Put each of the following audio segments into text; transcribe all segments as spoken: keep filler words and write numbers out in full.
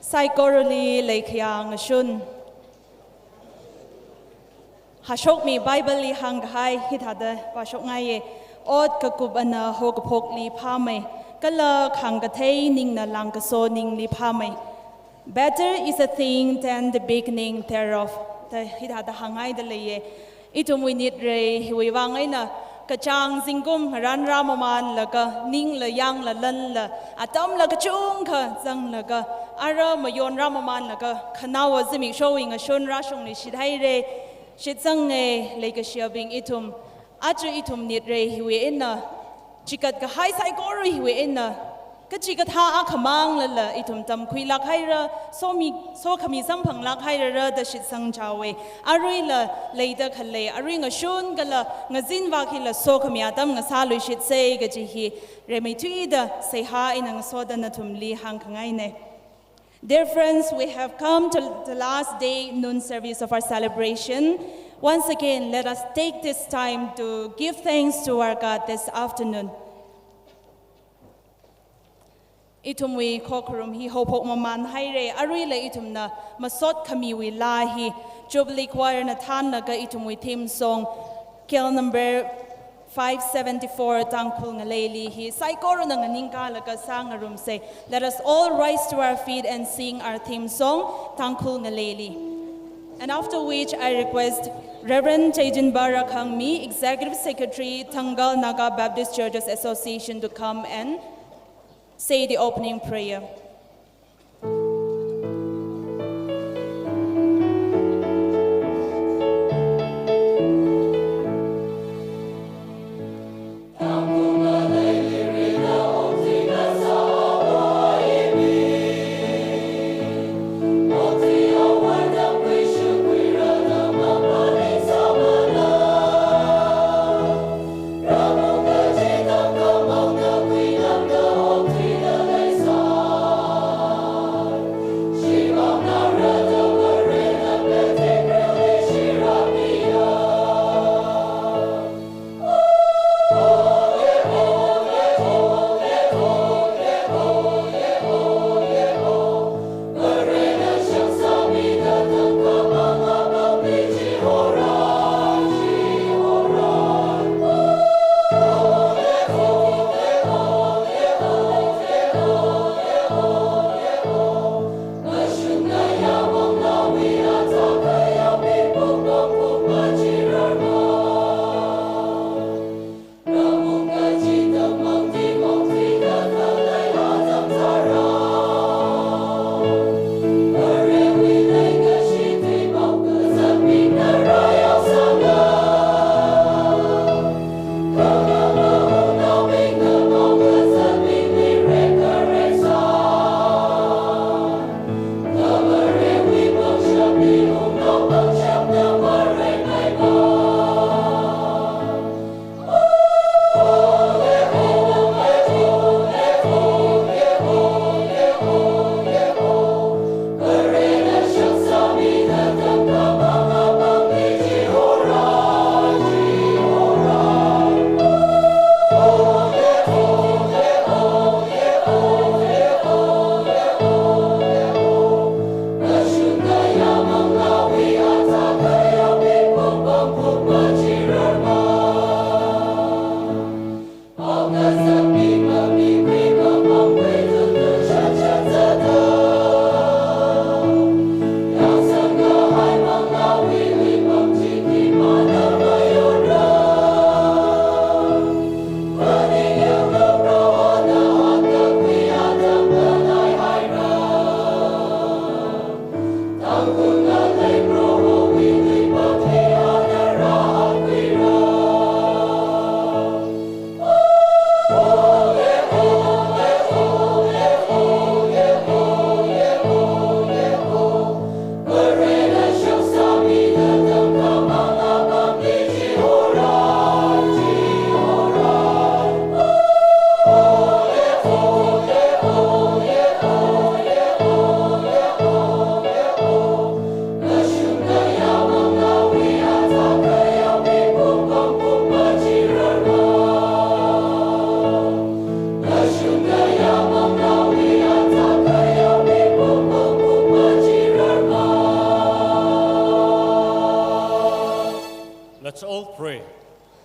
Saikorali leikhayang ashun. Hashokmi Bible li hāngkahai hithāda pāshokngaiye. Ot kakup ana haokaphokli phāmei, kala khāngkathei ningna langkaso ningli phāmei. Better is a thing than the beginning thereof. Da hithāda hānghaida leiye. Ithumwui nitrei hiwui vang eina kachāng zingkum ngaranra mamanlaga, ningla yangla lanla, atamla kachungkha zanglaga, ara mayonra mamanlaga, khanaowa zimikshowui ngashun rāshungluishit haire. Shitsange, leikashiyabing ithum. Aja ithum nitrei hiwui eina, chikat kahai saikora hiwui eina, kachikathā akhamang lala ithum tamkhuilāk haira, somi, sokhami samphanglāk hairara da shitsang chaowe. Aruila leida khalei arui ngashun kala ngazin vak hila sokhami atam ngasāluishitse kaji hi rimeithuida seihā eina ngasoda nathumli hāngkhangaine. Dear friends, we have come to the last day noon service of our celebration. Once again, let us take this time to give thanks to our God this afternoon. Ithumwui khokharum hi haophok maman haire, aruila ithumna masot khamiwui laa hi Jubilee Choir na thānlaga ithumwui theme song, K L number five seventy-four, Tangkhul Ngaleili hi saikorana nganingkalaga sāngarumse. Let us all rise to our feet and sing our theme song, Tangkhul Ngaleili. And after which, I request Reverend Teijinba Rakhangmi, Executive Secretary, Thangal Naga Baptist Churches Association, to come and say the opening prayer.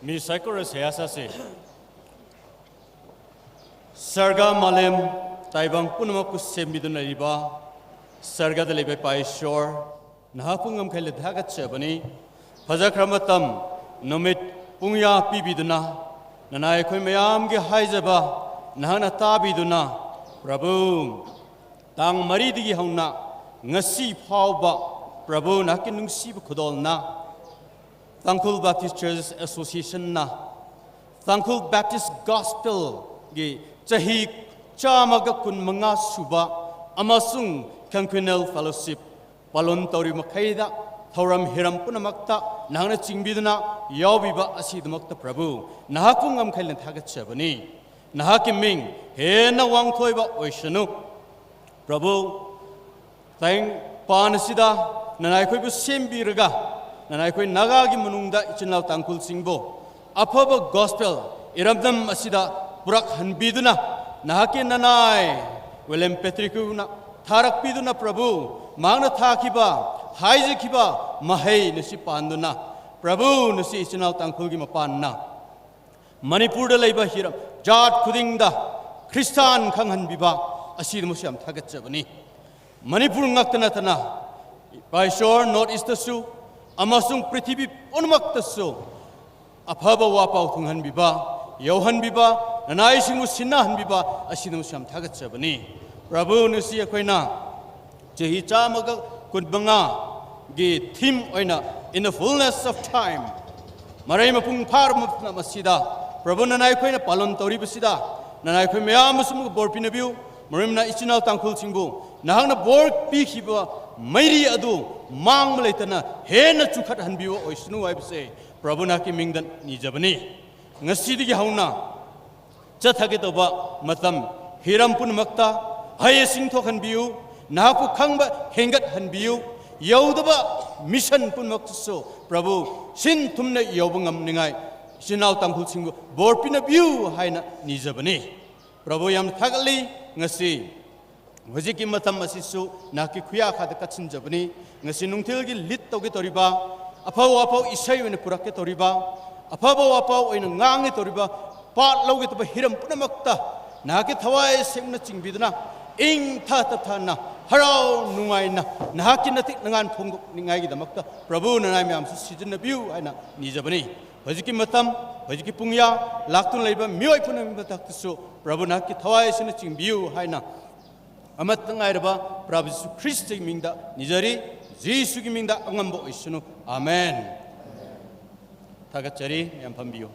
Mi saikora seihā sāsa. Sarga malem taibang punamakva semmidalei ba, sargada leiba Ipā Ishwar, nahakva ngamkhailei thākachapani. Phazakra matam, numit, pungya pibiduna, nanaikhoi mayamki haizaba nahana tābiduna, Prabhu, tang maridagi hauna ngasi phauba, Prabhu, nahaki nungshiba khudolna, Tangkhul Baptist Churches Association na, Tangkhul Baptist Gospel gi chahi chāmaga kunmanga suba amasung Kankuinal Fellowship palon tauri makhaida, thauram hiram punamakta nahana chingbiduna yaobiba asidamakta Prabhu, nahakva ngamkhailei thākachapani. Nahaki ming hena wangthoiba oishanu. Prabhu, tang pana sida, nanaikhoi bu sembiraga, nanaikhoi Nagagi manungda ichinao Tangkhul singbo aphaba gospel iramnam asida purak hanbiduna, nahaki nanai William Patrick na tharakbiduna Prabhu, mangna thākhiba, haizakhiba mahai nasi panduna, Prabhu nasi ichinao Tangkhulki mapanna, Manipurda leiba hiram jat khudingda Christian khanghanbiba, asida masyam thākachapani. Manipur ngakta nathana, Ipā Ishwar North East tasu, amasung prithibi punamaktasu, aphaba wapao thunghanbiba, yaohanbiba, nanaishingbu sinna hanbiba, asida masyam thākachapani. Prabhu nasi akhoina, chahi chāmaga kunmanga gi theme oina, In the Fullness of Time, marai mapung phar mapna masida, Prabhu nanaikhoina palon tauriba sida, nanaikhoi mayam masumga bor pinabiu, marimna ichinao Tangkhul singbu, nahakna bor pikhiba mairi adu, mang maleitana, hena chukhat hanbiwa oishanu haibase, Prabhu nahaki mingdan nijabani. Ngasidagi hauna, chathake toba matam hiram punamakta, hai singthok hanbiu, nahakva khangba hengat hanbiu, yaodaba mission punamaktasu, Prabhu, shinthumna yaoba ngamningai, ichinao Tangkhul singbu bor pinabiu haina nijabani. Prabhu yam thakali ngasi. Hojiki matam asisu, nahaki khuya khada kachinjabani, ngasi nungthilki lit toki toriba, aphao aphao isai wena purak ke toriba, aphao aphao wena ngang ke toriba, part loki toba hiram punamakta, nahaki thawai semna chingbiduna, ing tha tap thana, harao nungaina, nahaki natik nangan phungdok ningai kidamakta, Prabhu nanai mayam su sijin nabiu haina nijabani. Hojiki matam, hojiki pungya, laktun leiba mioi punam mataktasu, Prabhu nahaki thawai sina chingbiu haina. Amat ngairaba, Prabhu Jisu Khristagi mingda, nijari, Jisugi mingda, angamba oishanu. Amen. Thakachari, yam pambiu.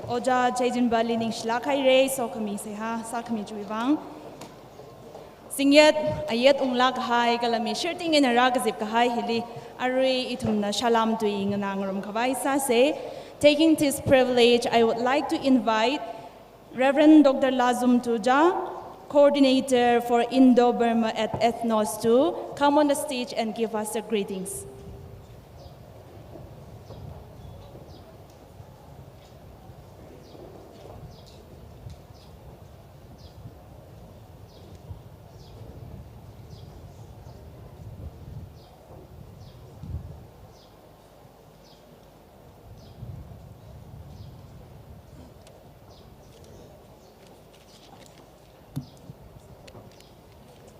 Oja Chaijinbali ningshilak haira, sokhami seihā, sākhami chiwui vang. Singyat, ayat unglak kahai, kala mi shirting eina rākazip kahai hili, arui ithumna salam tui nganā ngarum khavai sāsa. Taking this privilege, I would like to invite Reverend Doctor Lazum Tuja, Coordinator for Indo-Burma at Ethnos, to come on the stage and give us the greetings.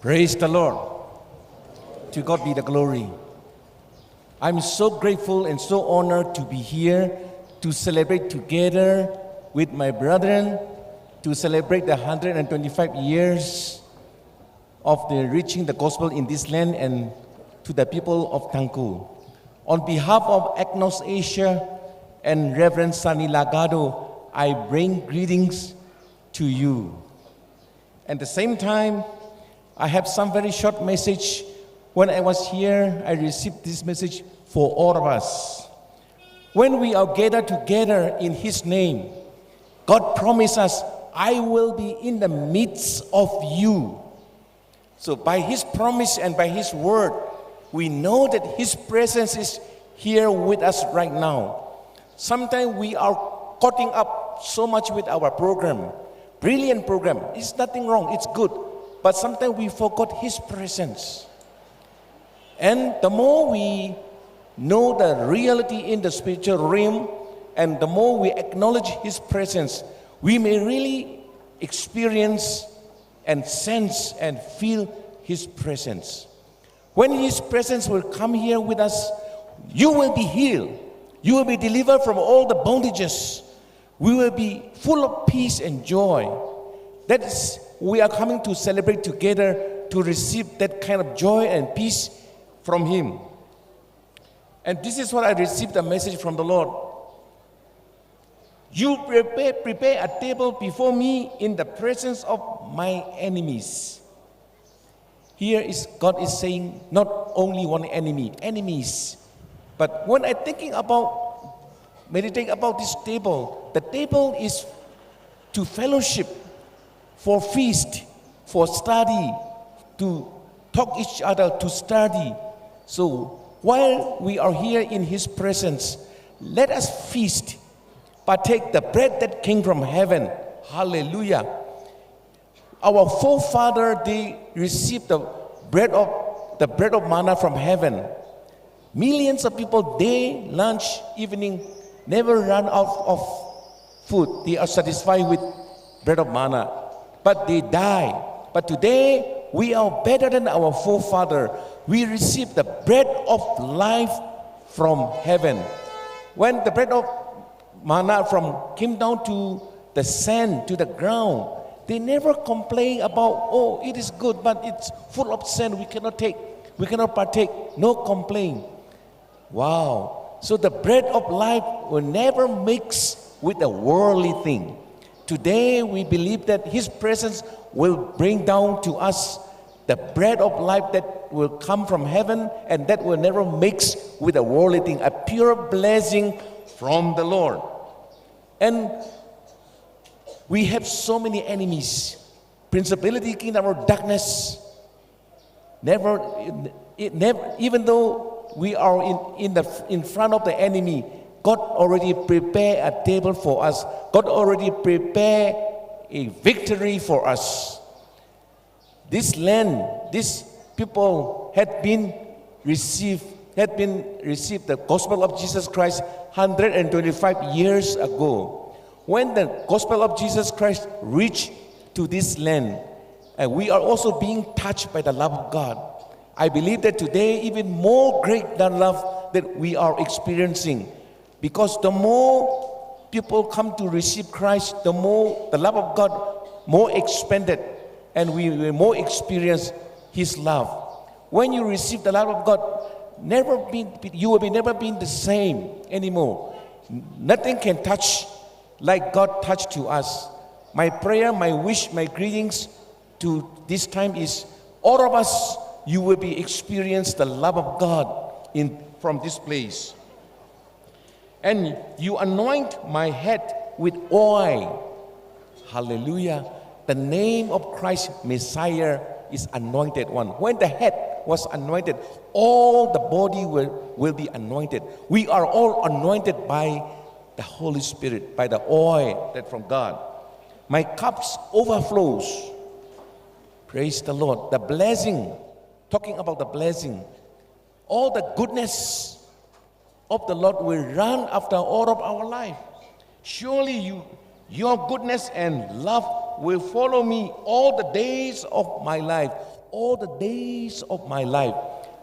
Praise the Lord. To God be the glory. I'm so grateful and so honored to be here to celebrate together with my brethren, to celebrate the hundred and twenty-five years of the reaching the gospel in this land and to the people of Tangkhul. On behalf of Agnos Asia and Reverend Sani Lagado, I bring greetings to you. At the same time, I have some very short message. When I was here, I received this message for all of us. When we are gathered together in His name, God promised us, "I will be in the midst of you." So by His promise and by His word, we know that His presence is here with us right now. Sometimes we are caught up so much with our program. Brilliant program. It's nothing wrong. It's good. But sometimes we forgot His presence. And the more we know the reality in the spiritual realm, and the more we acknowledge His presence, we may really experience and sense and feel His presence. When His presence will come here with us, you will be healed. You will be delivered from all the bondages. We will be full of peace and joy. That is, we are coming to celebrate together to receive that kind of joy and peace from Him. And this is what I received a message from the Lord. "You prepare, prepare a table before me in the presence of my enemies." Here is God is saying not only one enemy, enemies. But when I thinking about, meditate about this table, the table is to fellowship, for feast, for study, to talk each other, to study. So while we are here in His presence, let us feast, partake the bread that came from heaven. Hallelujah. Our forefather, they received the bread of, the bread of manna from heaven. Millions of people, day, lunch, evening, never run out of food. They are satisfied with bread of manna, but they die. But today, we are better than our forefather. We receive the bread of life from heaven. When the bread of manna from came down to the sand, to the ground, they never complain about, "Oh, it is good, but it's full of sand. We cannot take, we cannot partake." No complain. Wow. So the bread of life will never mix with the worldly thing. Today, we believe that His presence will bring down to us the bread of life that will come from heaven and that will never mix with the worldly thing, a pure blessing from the Lord. And we have so many enemies, principality, kingdom of darkness. Never, it never, even though we are in, in the, in front of the enemy, God already prepared a table for us. God already prepared a victory for us. This land, this people had been received, had been received the gospel of Jesus Christ hundred and twenty-five years ago. When the gospel of Jesus Christ reached to this land, and we are also being touched by the love of God. I believe that today, even more great than love that we are experiencing, because the more people come to receive Christ, the more the love of God more expanded, and we will more experience His love. When you receive the love of God, never be, you will be never been the same anymore. Nothing can touch like God touched to us. My prayer, my wish, my greetings to this time is all of us, you will be experience the love of God in, from this place. And you anoint my head with oil. Hallelujah. The name of Christ Messiah is anointed one. When the head was anointed, all the body will, will be anointed. We are all anointed by the Holy Spirit, by the oil that from God. My cups overflows. Praise the Lord. The blessing, talking about the blessing, all the goodness of the Lord will run after all of our life. Surely you, your goodness and love will follow me all the days of my life. All the days of my life.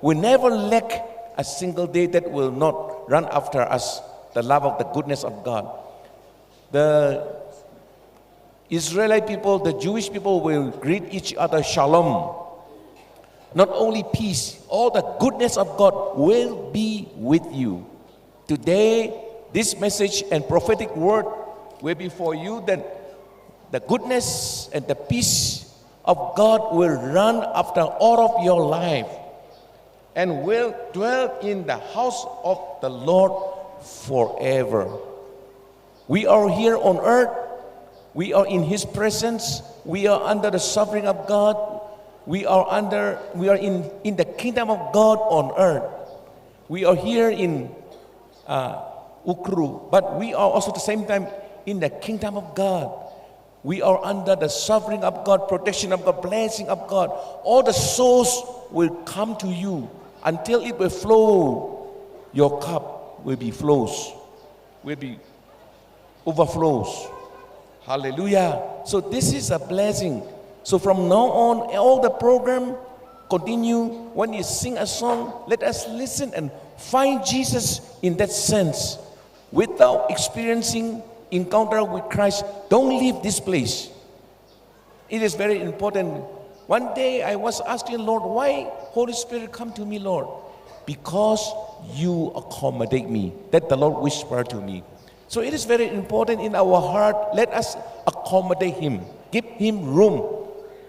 We never lack a single day that will not run after us, the love of the goodness of God. The Israelite people, the Jewish people will greet each other, "Shalom." Not only peace, all the goodness of God will be with you. Today, this message and prophetic word will be for you, that the goodness and the peace of God will run after all of your life and will dwell in the house of the Lord forever. We are here on earth. We are in His presence. We are under the sovereign of God. We are under, we are in, in the kingdom of God on earth. We are here in, uh, Ukhrul, but we are also at the same time in the kingdom of God. We are under the sovereign of God, protection of God, blessing of God. All the souls will come to you. Until it will flow, your cup will be flows, will be overflows. Hallelujah. So this is a blessing. So from now on, all the program continue. When you sing a song, let us listen and find Jesus in that sense. Without experiencing encounter with Christ, don't leave this place. It is very important. One day I was asking Lord, "Why Holy Spirit come to me, Lord?" "Because you accommodate me." That the Lord whispered to me. So it is very important in our heart. Let us accommodate Him. Give Him room.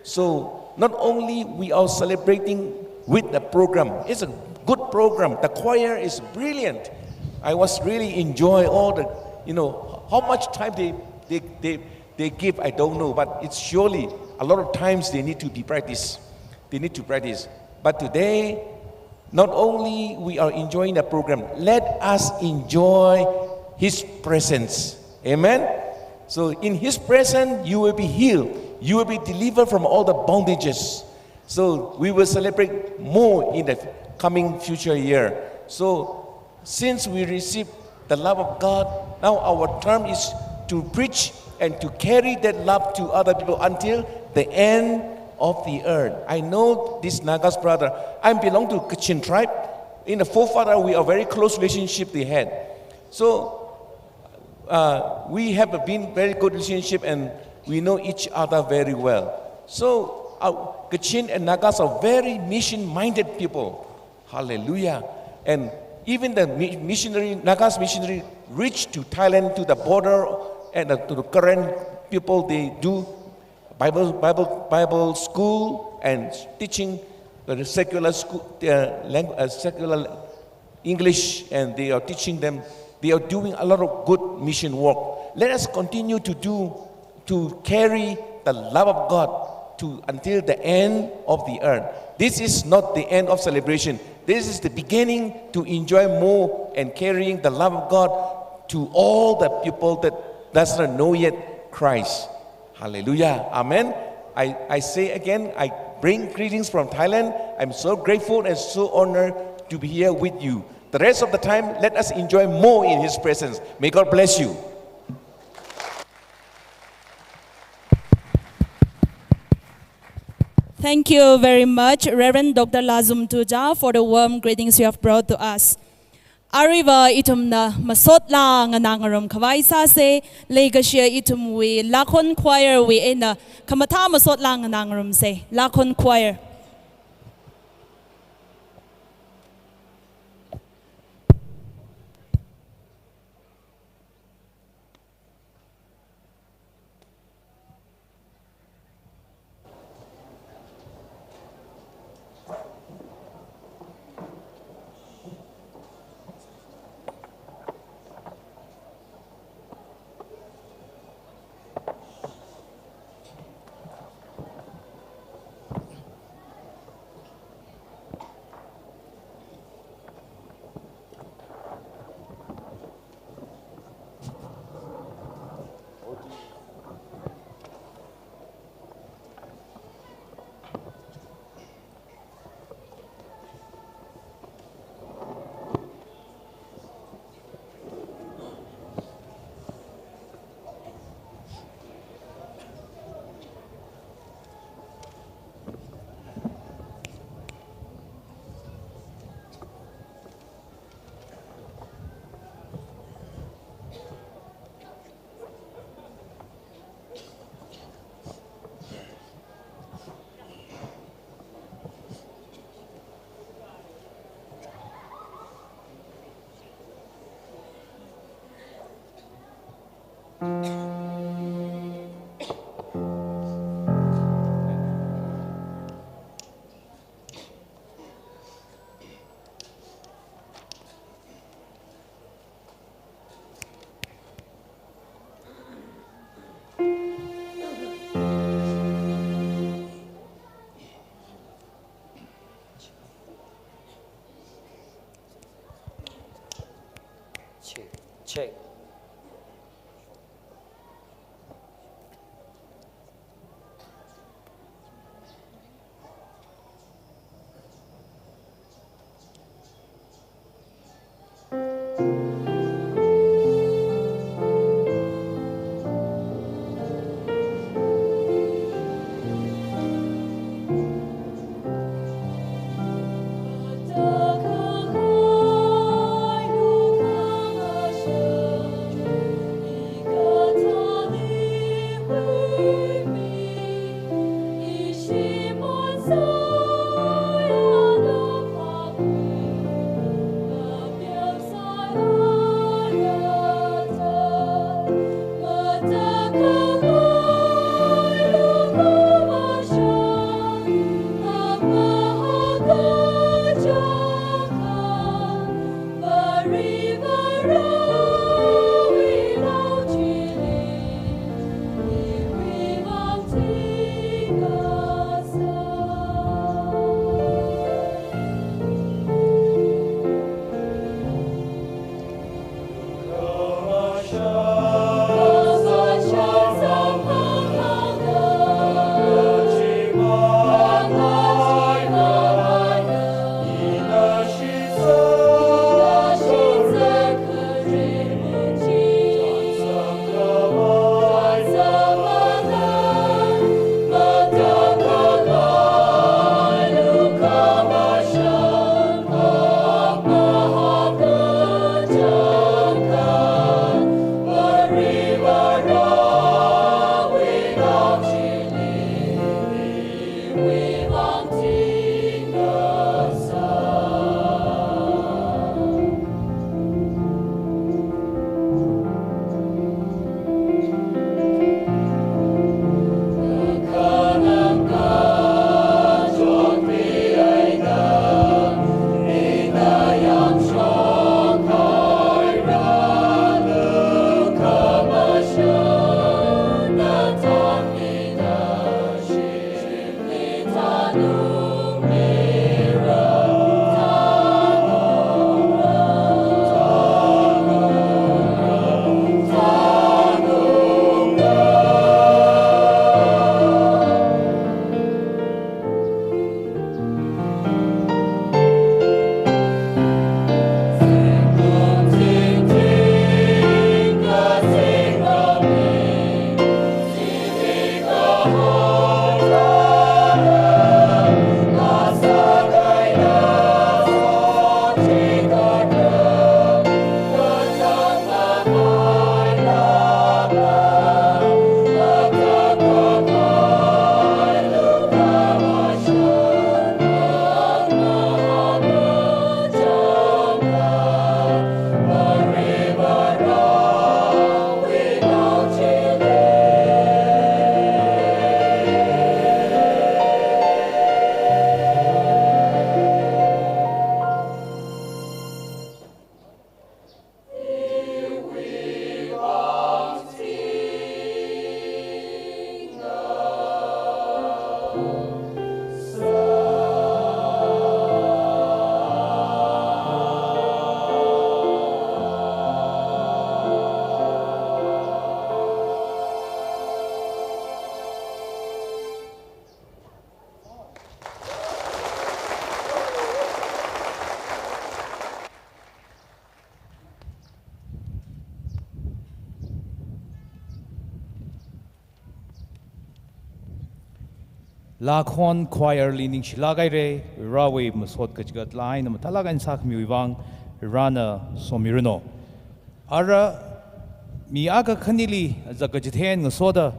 So not only we are celebrating with the program, it's a good program. The choir is brilliant. I was really enjoy all the, you know, how much time they, they, they, they give, I don't know, but it's surely a lot of times they need to be practiced. They need to practice. But today, not only we are enjoying the program, let us enjoy His presence. Amen. So in His presence, you will be healed. You will be delivered from all the bondages. So we will celebrate more in the coming future year. So since we receive the love of God, now our term is to preach and to carry that love to other people until the end of the earth. I know this Nagas brother. I belong to Kachin tribe. In the forefather, we are very close relationship they had. So uh, we have a been very good relationship and we know each other very well. So our Kachin and Nagas are very mission-minded people. Hallelujah. And even the mi-, missionary, Nagas missionary reached to Thailand, to the border, and uh, to the Karen people, they do Bible, Bible, Bible school and teaching the secular school, uh, lang-, uh, secular English, and they are teaching them. They are doing a lot of good mission work. Let us continue to do, to carry the love of God to until the end of the earth. This is not the end of celebration. This is the beginning to enjoy more and carrying the love of God to all the people that does not know yet Christ. Hallelujah. Amen. I, I say again, I bring greetings from Thailand. I'm so grateful and so honored to be here with you. The rest of the time, let us enjoy more in His presence. May God bless you. Thank you very much, Reverend Doctor Lazum Tuja, for the warm greetings you have brought to us. Aruiva ithumna masot laa nganā ngarum khavai sāsa, leikashiya ithumwui Lakhon Choir wui eina khamathā masot laa nganā ngarumsa, Lakhon Choir. Check, check. Lakhon Choir li ningshilāk haira, Varewui masot kachigat laa eina mathālāk eina sākhamiwui vang, Varena somiranu. Ara mi akha khanili azak kachithei ngasoda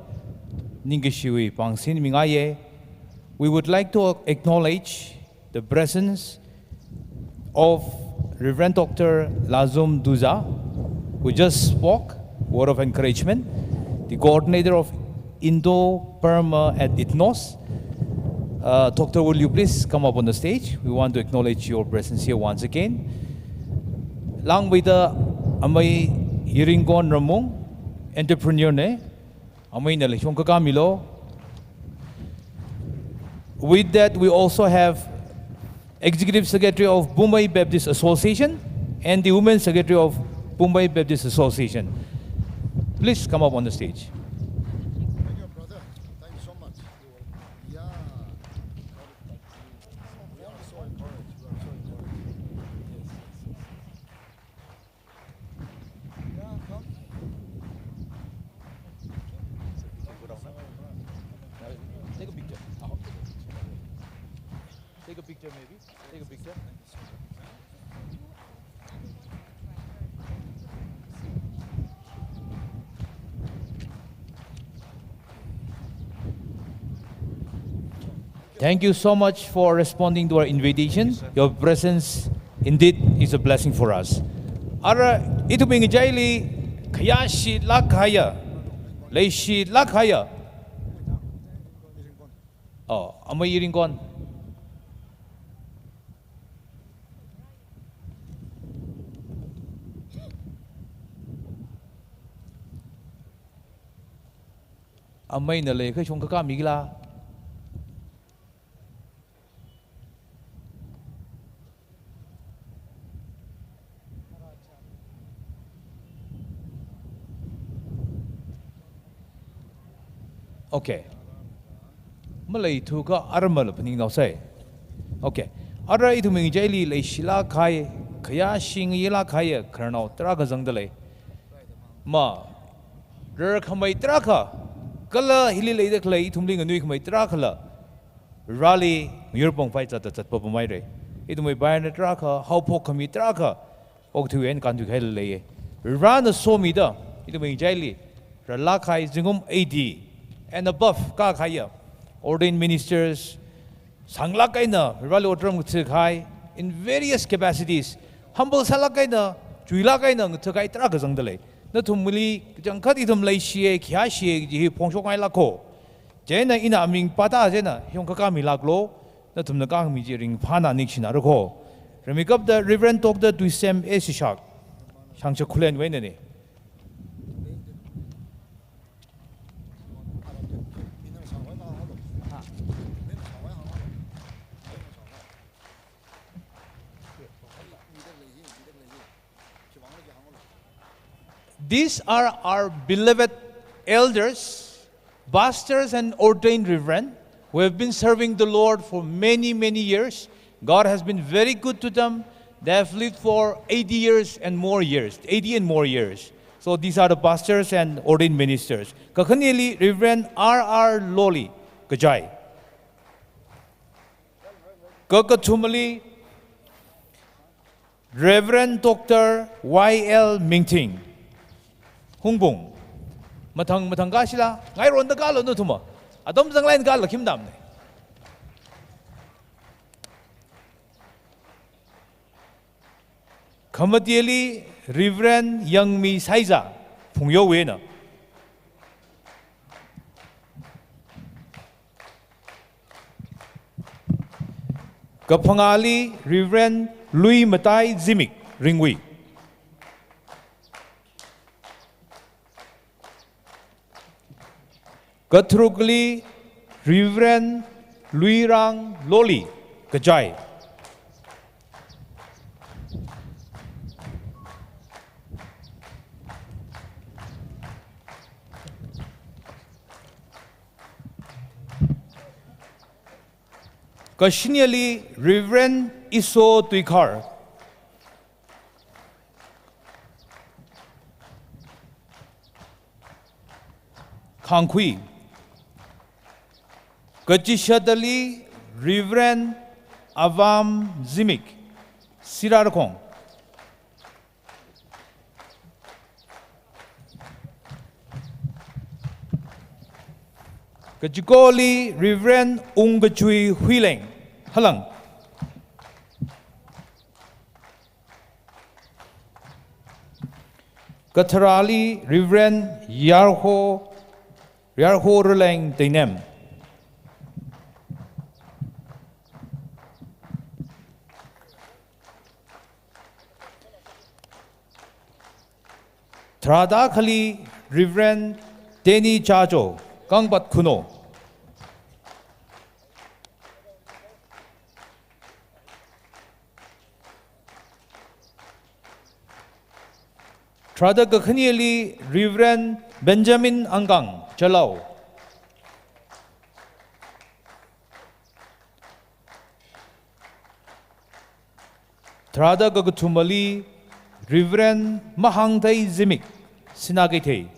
ningkashiwui pāngsin mingaiya. We would like to acknowledge the presence of Reverend Doctor Lazum Duza, who just spoke word of encouragement, the coordinator of Indo-Burma at ITNOS. Uh, Doctor, will you please come up on the stage? We want to acknowledge your presence here once again. Langmeida Amei Yiringkon Ramung, entrepreneur na. Amei nali shongkakā milu. With that, we also have Executive Secretary of Poumai Baptist Association and the Women Secretary of Poumai Baptist Association. Please come up on the stage. Thank you, brother. Thank you so much. Yeah. We are so encouraged. We are so encouraged. Yes, yes, yes, yes. Take a picture. Take a picture, maybe. Take a picture. Thank you so much for responding to our invitation. Your presence indeed is a blessing for us. Ara, ithumwui ngachaili khayāshilāk kahaiya, leishilāk kahaiya. Oh, Amei Yiringkon. Amei nali kha shongkakā mila. Okay. Maleithu kha ara mala phaningnaosei. Okay. Ara ithumwui ngachaili leishilāk kahai, khayāshi ngayilāk kahaiya khararnao tarākha zangda lei. Ma, rarkhamei tarākha, kala hili leida khalei ithumli nganuikhamei tarākhala, Vareli miyur pongpai zatda zatpapamhaira. Ithumwui pioneer tarākha, haophok khami tarākha, okathuiwui eina kānthuikahai leiya. Varena somida, ithumwui ngachaili, rālāk kahai zingkum eighty and above kākahaiya ordained ministers, sānglāk eina Vareli otram ngathakahai in various capacities, humble sālāk eina, chuilāk eina ngathakahai tarākha zangda lei. Nathumli kachangkhat ithum leishiya, khayāshiya kaji hi phongshokngailāka. Chieina ina aming pāta chieina shongkakā milāklu, nathumna kāmi chi ringphāna ningshinārako. Rimeikapta Reverend Doctor Tuisem A Shishak, Shangshak Khullenwui einana. These are our beloved elders, pastors and ordained reverend who have been serving the Lord for many, many years. God has been very good to them. They have lived for eighty years and more years, eighty and more years. So these are the pastors and ordained ministers. Kakhaneli Reverend R R Loli, Kachai. Kakathumali Reverend Doctor Y L Mingthing, Hungpung. Mathang mathang kāshila, ngaironda kālu nathumva. Atam zanglāk eina kālu khim damne. Khamateli Reverend Yangmi Saiza, Phungyowui eina. Kaphangāli Reverend Luimatai Zimik, Ringui. Katharukli Reverend Luirang Loli, Kachai. Kashineli Reverend Iso Tuikhar. Khangkhui. Kachishatali Reverend Avam Zimik, Sirarakhong. Kachikoli Reverend Ungkachui Huileng, Halang. Katharali Reverend Yarho, Yarho Raleng Teinem. Tharada akhali Reverend Teni Chacho, Kangpat Khunou. Tharada kakhaneli Reverend Benjamin Angkang, Chalau. Tharada kakathumali Reverend Mahangthei Zimik, Sinakeithei.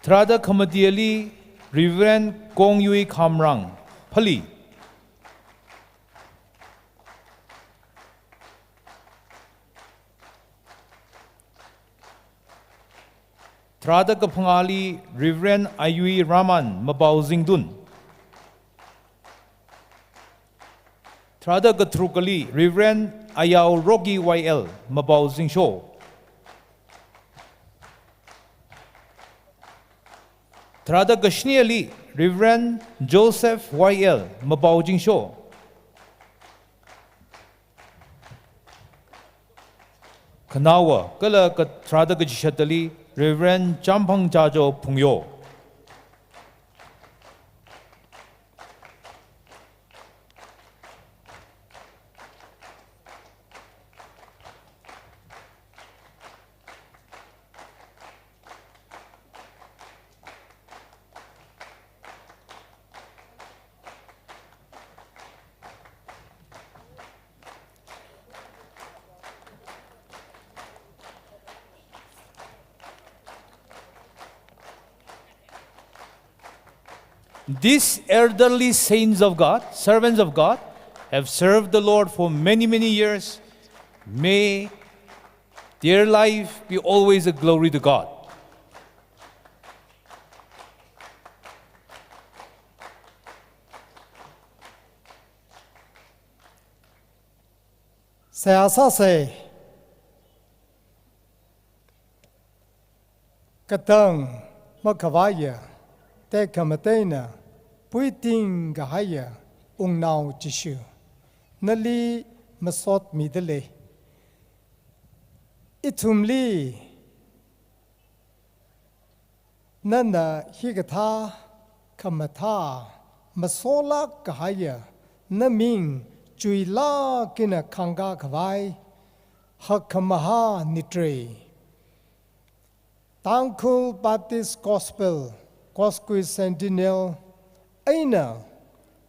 Tharada khamatili Reverend Kongyui Khamrang, Phali. Tharada kaphangāli Reverend Ayui Raman, Mapao Zingtun. Tharada katharukali Reverend Ayao Rocky Y L, Mapao Zingsho. Tharada kashinili Reverend Joseph Y L, Mapao Zingsho. Khanaowa, kala ka-, tharada kachishatali Reverend Champhang Chacho Phungyo. These elderly saints of God, servants of God, have served the Lord for many, many years. May their life be always a glory to God. Seihā sāsa. Katang makhavaiya, tekhamatei eina puiting kahaiya wungnao Jishu, nali masot mida lei. Ithumli nana hikathā khamathā masolāk kahaiya naming chuilāk eina khangkā khavai hakkhamahā nitrei. Tangkhul Baptist Gospel Kosgui Centennial eina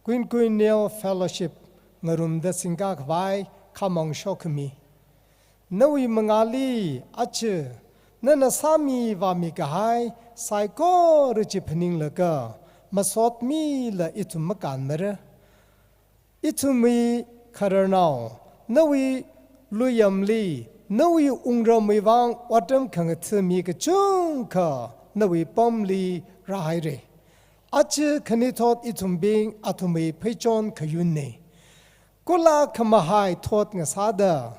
Quinquennial Fellowship ngarumda singkā khavai khamong shokhami. Nawui mangāli aja nana sāmi vāmi kahai saikora chi phaninglaga masotmila ithum makānmara. Ithumwui khararnao, nawui luiyamli, nawui wungramwui vang otram khangathami kachungkha nawui pamli rāhaira. Aja khanuithot ithumbing athumwui pheichon khayunna. Kula khamahai thot ngasāda,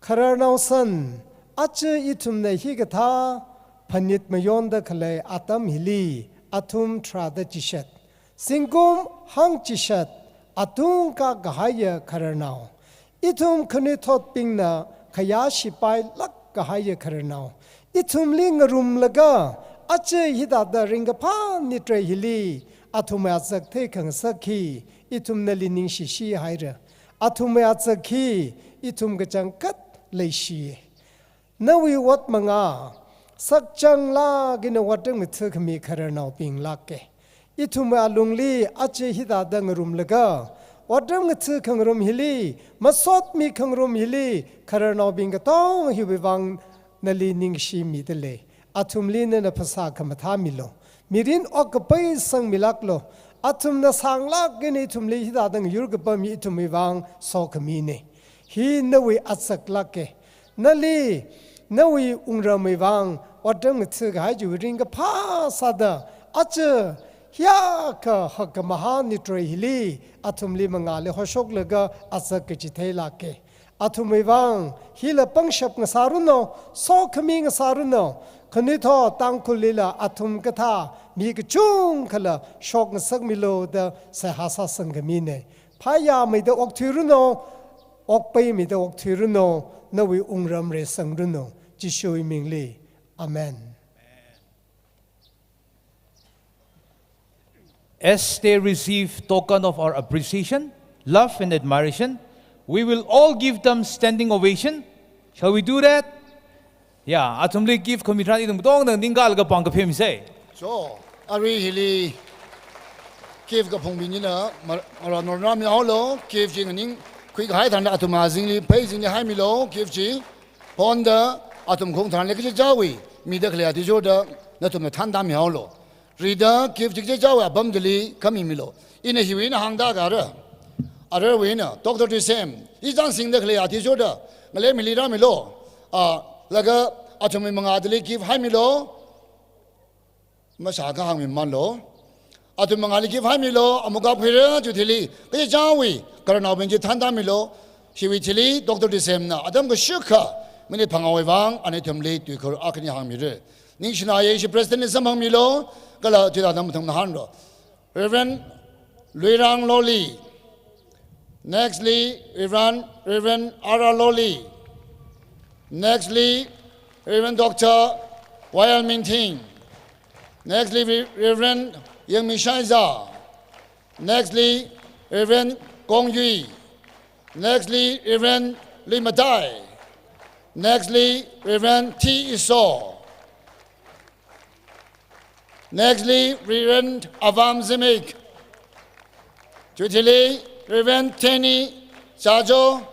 khararnao san, aja ithumna hikathā phanit mayonda khalei atam hili, athum tharāda chishat, zingkum hangchishat, atungkā kahaiya khararnao, ithum khanuithotbingna khayā shipailāk kahaiya khararnao, ithumli ngarumlaga, aja hithāda ringkaphā nitrei hili, athumwui azak theikhangasak hi, ithum nali ningshishi haira. Athumwui azak hi, ithum kachangkhat leishiya. Nawui ot mangā, sakchanglāk eina otram ngathakhami khararnaobing lāka. Ithumwui alungli aja hithāda ngarumlaga, Otram ngatha khangarum hili, masotmi khangarum hili, khararnaobing katonga hiwui vang nali ningshimida lei. Athumli nana phasā khamathā milu. Mirin okkapai sangmilāklu. Athumna sānglāk eina ithumli hithāda ngayur kapam hi ithumwui vang sokhamina. Hi nawui atsaklāka. Nali, nawui wungramwui vang, otram ngatha kahai chiwui ringkaphā sāda, aja, hiyākha hakkhamahā nitrei hili, athumli mangāli hoshoklaga atsak kachitheilāka. Athumwui vang, hila pangshap ngasāranu, sokhami ngasāranu, khanuithot Tangkhullila athum kathā, mi kachungkhala shokngasakmilu da seihā sāsangkhamina. Phayāmeida okthuiranu, okpaimeida okthuiranu, nawui wungram reisangranu, Jishuwui mingli. Amen. As they receive token of our appreciation, love and admiration, we will all give them standing ovation. Shall we do that? Ya, athumli gift khami tharan ithum katongna ningkālaga pāng kaphimsa. So, arui hili gift kaphungbing china, mar-, mara norna mihaolu, gift chi nganingkhui kahai tharan athum azingli, phei zingli haimilu, gift chi. Phonda, athum khong tharanli kachichāwui, mida khalei athishurda, nathumna thānda mihaolu. Rida, gift chi kachichāwui apam chili, khamimilu. Ina hiwui eina hāngda kara. Ararwui eina, Doctor Thisem, ichānsingda khalei athishurda, ngalei mili rāmilu. A, laga athumwui mangāli gift haimilu. Mashā kahāng mimanlu. Athum mangāli gift haimilu, amuk kaphuira, chiwui thili, kachichāwui, khararnaobing chi thānda milu. Hiwui thili, Doctor Thisemna, atam kashukha, minute phangāwui vang, ana ithumli, tuikhur akhani hāngmira. Ningshināya, ishi Presidentli samphangmilu, kala chithāda mathang nahānlu. Reverend Luirang Loli. Nextly, Reverend, Reverend R R Loli. Nextly, Reverend Doctor Y L Minting. Nextly, Re-, Reverend Yangmi Shaiza. Nextly, Reverend Kong Yui. Nextly, Reverend Lee Matai. Nextly, Reverend T Iso. Nextly, Reverend Avam Zimik. Chiwui thili, Reverend Tenny Chajo.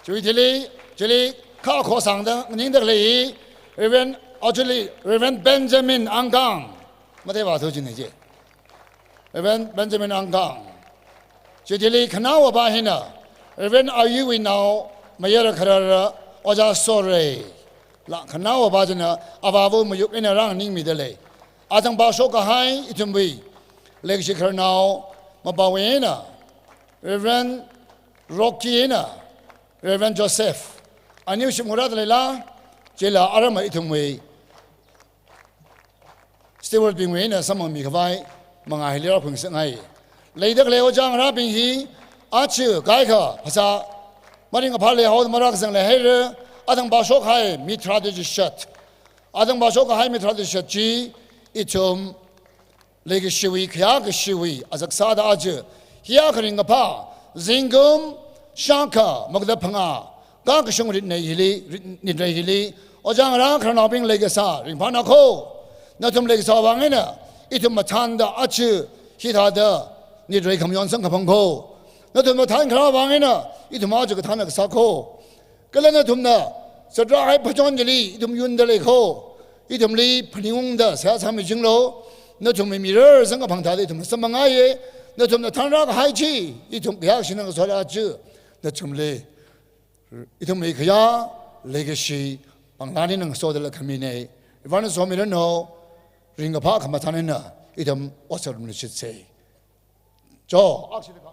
Chiwui thili, chili, kha khosangda, nganingda khalei, Reverend, actually, Reverend Benjamin Angkang. Mate ba thu chine je. Reverend Benjamin Angkang. Chiwui thili khanaowa pa hina, Reverend Ayuwui nao, mayara kharara, Oja Sorei. La khanaowa pa china, avāva mayuk eina rānganingmida lei. Athang pāshok kahai, ithumwui, leikashi khararnao, mapāwui eina, Reverend Rocky eina, Reverend Joseph. Aniu shimkhurda leila, chila arama ithumwui. Steward bingwui eina samphangmi khavai, mangā hili rāphungsāngai. Leida khalei ojā ngarābing hi, aja kaikha, phasā, maringkaphā leihaoda marākazang leihaira, athang pāshok kahai, mi tharāda chishat. Athang pāshok kahai mi tharāda chishat chi, ithum, leikashiwui, khayākashiwui, azak sāda aja, hiyākha ringkaphā, zingkum, shākha, makada phangā, kakashung ritnei hili, rit-, nitrei hili, ojā ngarā khararnaobing leikasā, ringphāna kho. Nathum leikasā vang eina, ithum mathānda aja, hithāda, nitrei khamayon sangkaphang kho. Nathum mathān kharā vang eina, ithum aja kathāna kasā kho. Kala nathumna, satra hai phachon chili, ithum yunda lei kho. Ithumli phaningungda, seihā sāmichinglu. Nathumwui mirar sangkaphang thāda ithumna samphangngaiya. Nathumna thānrā kahai chi, ithum khayākashina ngasoda aja. Nathumli, ithumwui khayā, leikashi, panglānina ngasoda lākhamina. Ivana somiranu, ringkaphā khamathānna, ithum otsak rumluishitsa. Cho, akshida kham.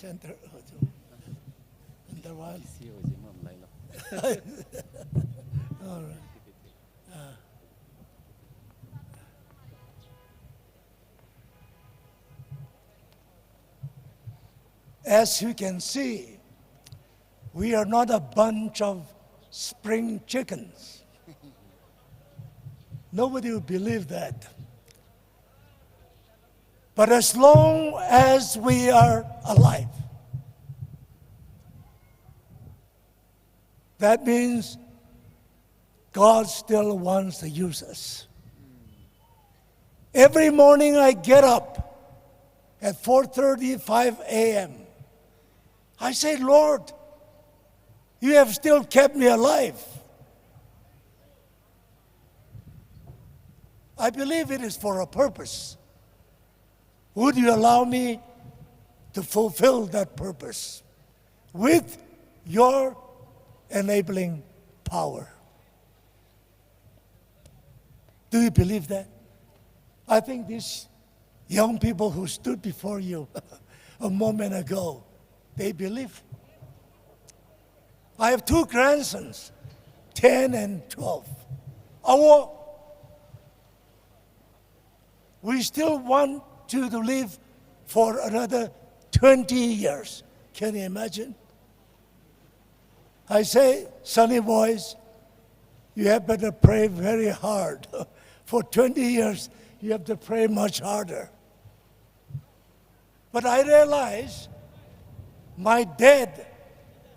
Enter, enter one. All right. Uh, as you can see, we are not a bunch of spring chickens. Nobody will believe that. But as long as we are alive, that means God still wants to use us. Every morning I get up at four thirty, five a m. I say, "Lord, you have still kept me alive. I believe it is for a purpose. Would you allow me to fulfill that purpose with your enabling power?" Do you believe that? I think these young people who stood before you a moment ago, they believe. I have two grandsons, ten and twelve. Awo, we still want you to live for another twenty years. Can you imagine? I say, "Sonny boys, you have better pray very hard. For twenty years, you have to pray much harder." But I realize my dad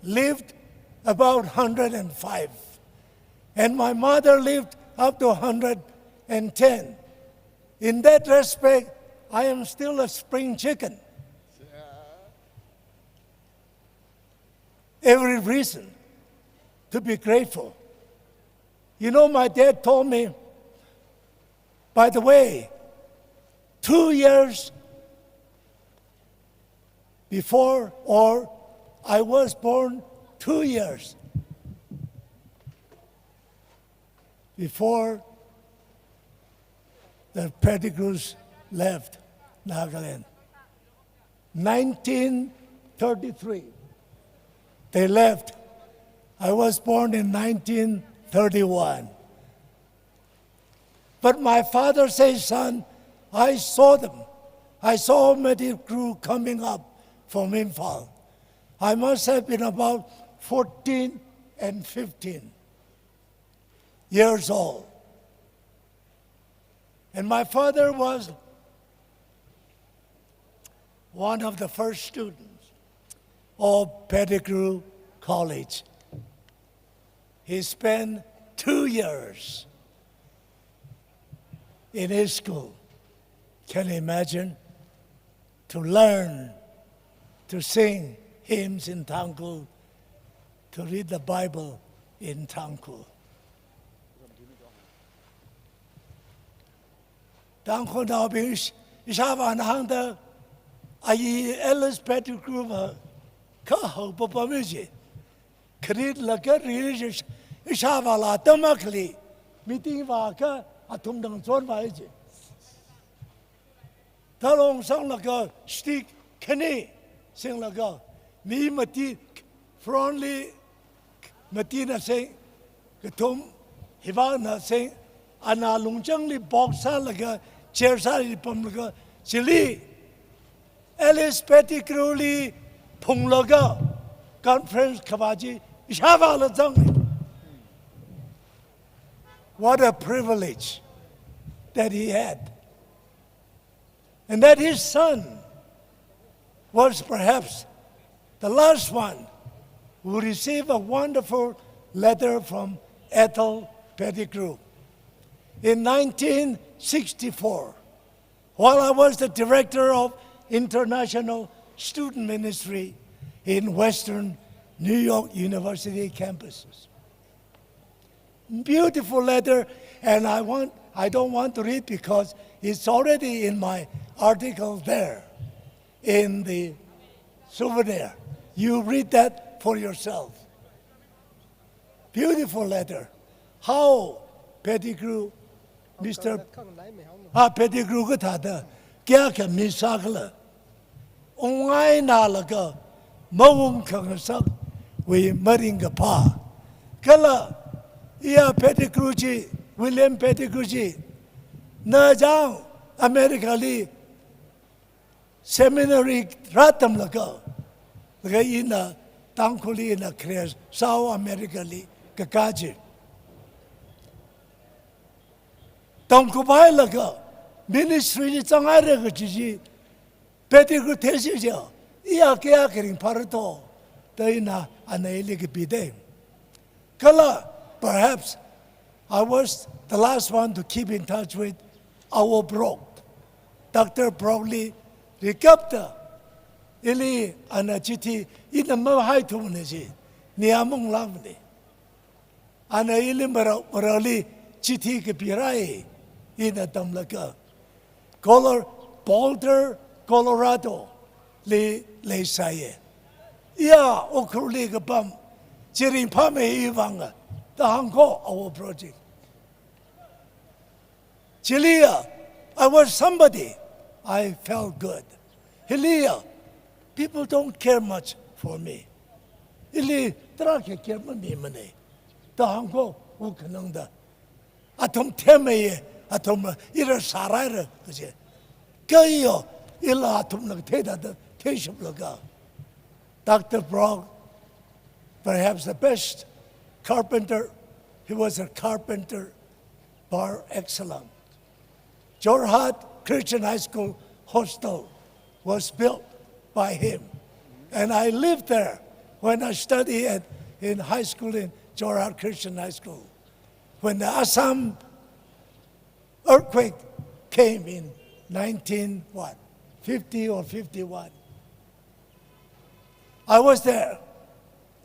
lived about hundred and five, and my mother lived up to hundred and ten. In that respect, I am still a spring chicken. Every reason to be grateful. You know, my dad told me, by the way, two years before, or I was born two years before the Pettigrews left Nagaland. Nineteen thirty-three, they left. I was born in nineteen thirty-one. But my father says, "Son, I saw them. I saw Pettigrew coming up from Imphal. I must have been about fourteen and fifteen years old." And my father was one of the first students of Pettigrew College. He spent two years in his school. Can you imagine? To learn to sing hymns in Tangkhul, to read the Bible in Tangkhul. Tangkhulnaobing, ish-, ishāvāna hāngda, ayi Alice Pettigrew va, kha haopapa mi ji. Kharit laga ri ji, ishāvāla tamakhali, meeting vākha athum dang chonvai ji. Talong sanglaga stick khani singlaga, mi mati, front li matina sing, kathum hivāna sing, ana lungchangli box sālaga, chair sāli pamlaga, chili Alice Pettigrew li phunglaga conference khavā chi ishāvāla zang. What a privilege that he had. And that his son was perhaps the last one who received a wonderful letter from Ethel Pettigrew. In nineteen sixty-four, while I was the director of International Student Ministry in Western New York University campuses, beautiful letter, and I want, I don't want to read because it's already in my article there in the Souvenir. You read that for yourself. Beautiful letter. How Pettigrew, Mister, ah, Pettigrew kathāda kayākha mi sākhala. Ungngainālaga, maungkhangasakvai maringkaphā. Kala, iya Pettigrew chi, William Pettigrew chi, na chang America li seminary rātamlaga, laga ina Tangkhulli ina Christ South America li kakā chi. Tamkhuiphailaga, ministry li zanghaira kaji chi, Pettigrew theisi chi, iya kayākha ringphāra to, da ina ana ili kapida. Kala, perhaps, I was the last one to keep in touch with Awo Brock. Doctor Brock li rikapta, ili ana chithi ina mahaithumana chi, niyamunglāmana. Ana ili marao, maraoli chithi kapirai, ina tamlaga. Color-, Boulder, Colorado li leisāya. Iya, Ukhrulli kapam, chi ringphāmei ivanga, da hāngko Awo Brock chi. Chiliya, I was somebody. I felt good. Hiliya, people don't care much for me. Ili tarākha care mamimana. Da hāngko, u khanangda. Athum themeiya, athum ira sāraira, kaje. Kha iyo, ila athumna theida, theishuplaga. Doctor Brock, perhaps the best carpenter, he was a carpenter par excellence. Jorhat Christian High School hostel was built by him. And I lived there when I studied at, in high school in Jorhat Christian High School. When the Assam earthquake came in nineteen, what, fifty or fifty-one, I was there.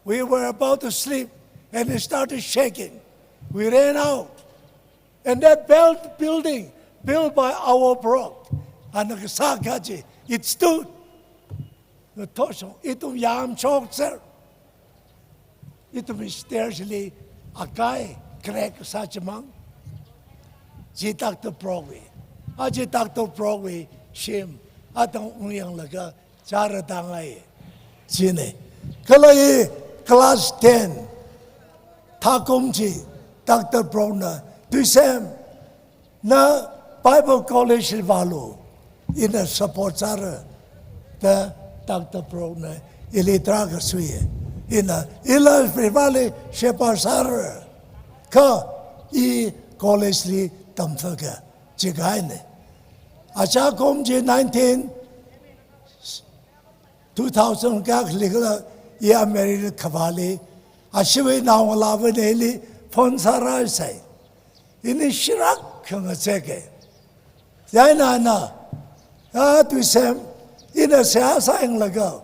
We were about to sleep and it started shaking. We ran out. And that built, building built by Awo Brock, ana kasā kaji, it stood. Ngathor shong, ithum yamshokser. Ithum stairs li akai crack sā chimang. Chi Doctor Brock wui. Aja Doctor Brock wui shim, athang ungyanglaga chara tāngai. China. Kala i class ten thākum chi Doctor Brock na, Tuisem, na Bible College li vālu, ina support sāra, da Doctor Brock na ili tarākha sui. Ina, ila Revival li shepherd sāra, kha i college li tamthaka, chikahaina. Aja kum chi nineteen, two thousand kayākha likhala, iya Mary khavāli, ashiwui naongalāva neli phone sāraisai. Ini shirak khangacheka. Chieina ana, a Tuisem, ina seihā sāyanglaga,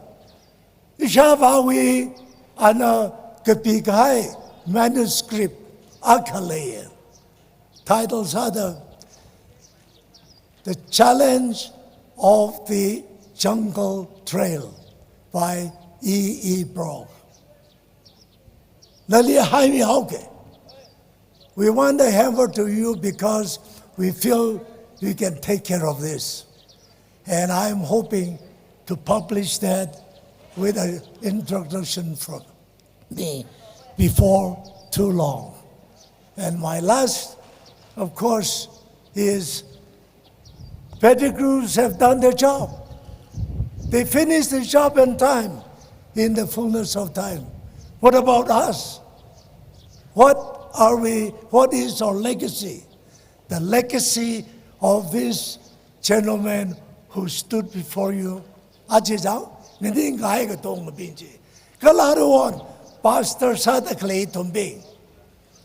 ishāvāwui ana kapikahai manuscript akha leiya. Title sāda, The Challenge of the Jungle Trail by E E Brock. Nali haimihaoke. We want to hand over to you because we feel we can take care of this. And I'm hoping to publish that with an introduction from me before too long. And my last, of course, is Pettigrews have done their job. They finished the job in time, in the fullness of time. What about us? What are we, what is our legacy? The legacy of this gentleman who stood before you. Aja chang, ningkahai katongabing chi. Kala aruihon, pastor sāda khalei ithumbing,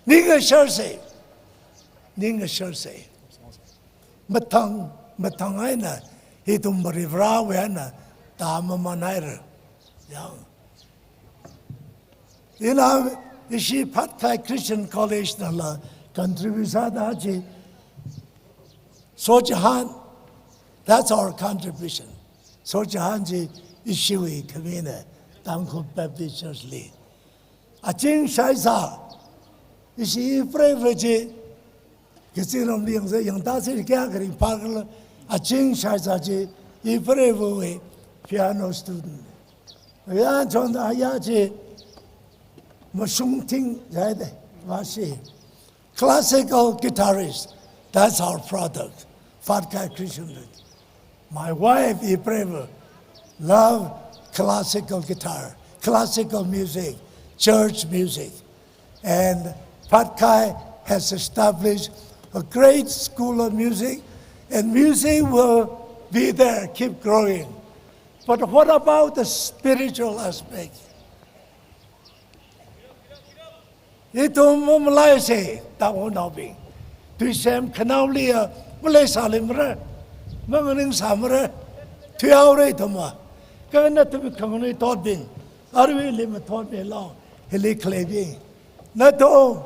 ning ngasharsa. Ning ngasharsa. Mathang, mathang eina, ithum Varivarāwui eina tāmamānhaira. Yang. Ina, ishi Phatkai Christian College nala contribute sāda chi, sochihān, that's our contribution. Sochihān chi ishiwui khamina, Tangkhul Baptist Church li. Aching shaisā, ishi ipreiva chi, kachingramli yangsa, yangtāsi kayākha ringphākhala, aching shaisā chi, ipreiva wui, piano student. Yachonda ya chi mashungting jai de, mashi. Classical guitarist, that's our product, Fatkai Christian Band. My wife, Ibreva, love classical guitar, classical music, church music. And Fatkai has established a great school of music, and music will be there, keep growing. But what about the spiritual aspect? Ithum mamalaise, taonaobing. Tuisem khanaoliya, malaisāli mara, manganingsā mara, thuihaora ithumva. Kha nathum khanganui thotbing, aruili mathotmilu, hili khaleibing. Nathum,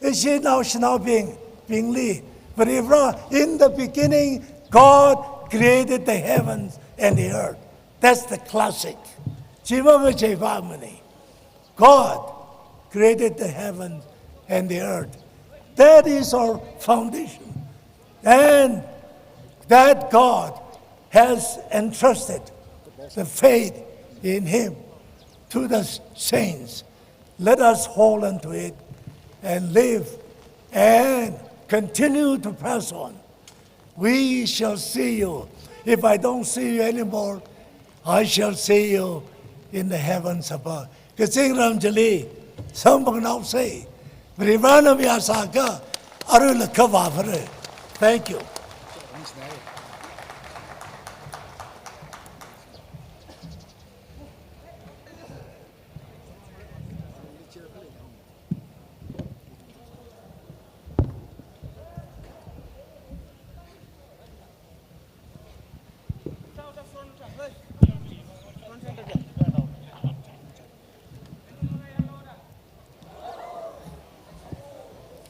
ishi nao shanaobing, bingli, Varivara, in the beginning, God created the heavens and the earth. That's the classic. Chi mamachei vāmana. God created the heaven and the earth. That is our foundation. And that God has entrusted the faith in Him to the saints. Let us hold on to it and live and continue to press on. We shall see you. If I don't see you anymore, I shall see you in the heavens above. Kazingram chili, samphangnaosa, Varivarana mayāsākha, aruila khavā phāra. Thank you.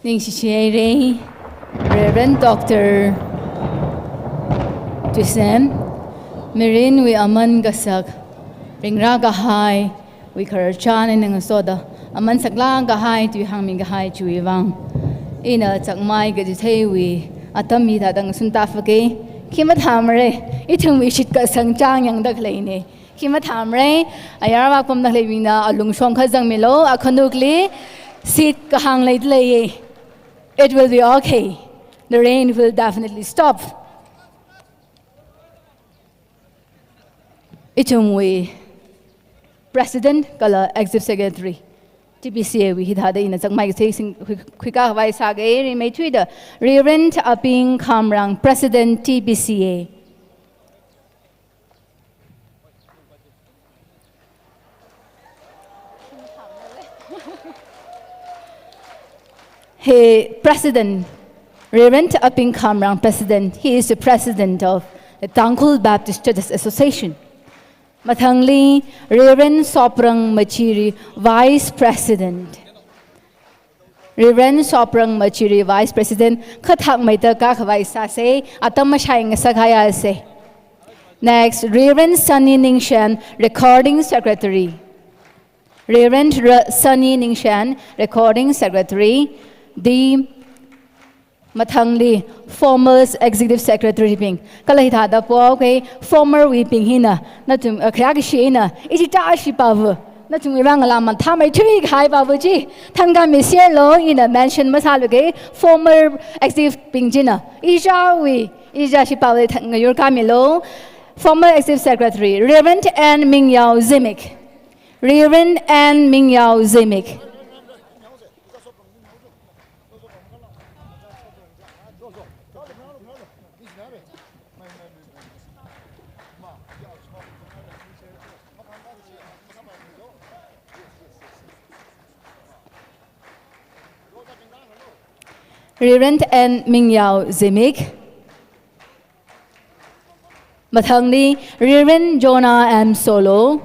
Ningshishi haira, Reverend Doctor Tuisem, mirinwui aman kasak, ringrā kahai, wui khararchan eina ngasoda, aman saklāk kahai, tui hāngmi kahai chiwui vang. Ina chakmai kachitheiwui atam hithāda ngasun tāfake, khi mathāmara, ithumwui shitkasang chang yangda khaleina. Khi mathāmara, ayar vāpamda khaleibingna alungshong kazangmilu, akhanukli, seat kahāng leida leiya. It will be okay. The rain will definitely stop. Ithumwui President kala Executive Secretary, T B C A wui hithāda ina chakmai kasei sing khui, khuikā khavai sāga, rimeithuida, Reverend Aping Khamrang, President, T B C A. Hi President, Reverend Aping Khamrang President, he is the President of the Tangkhul Baptist Churches Association. Mathangli, Reverend Soprang Machiri, Vice President. Reverend Soprang Machiri, Vice President, khathakmeida kākhavai sāsa, atam mashai ngasak haiyasa. Next, Reverend Sunny Ningshen, Recording Secretary. Reverend Ra-, Sunny Ningshen, Recording Secretary. D, mathangli, former Executive Secretary bing. Kala hithāda po, okay, former wuibing hina, nathum, uh, khayākashi hina, ichichā shipāva, nathumwui vang la mathāmeithui kahai pāva chi, thankhami sālu, ina mention masāluga, former executive bing china, ichichāwui, ichichā shipāva than ngayur khamilu, former Executive Secretary, Reverend N Mingyao Zimik. Reverend N Mingyao Zimik. Reverend N Mingyao Zimik. Mathangli, Reverend Jonah M Solo.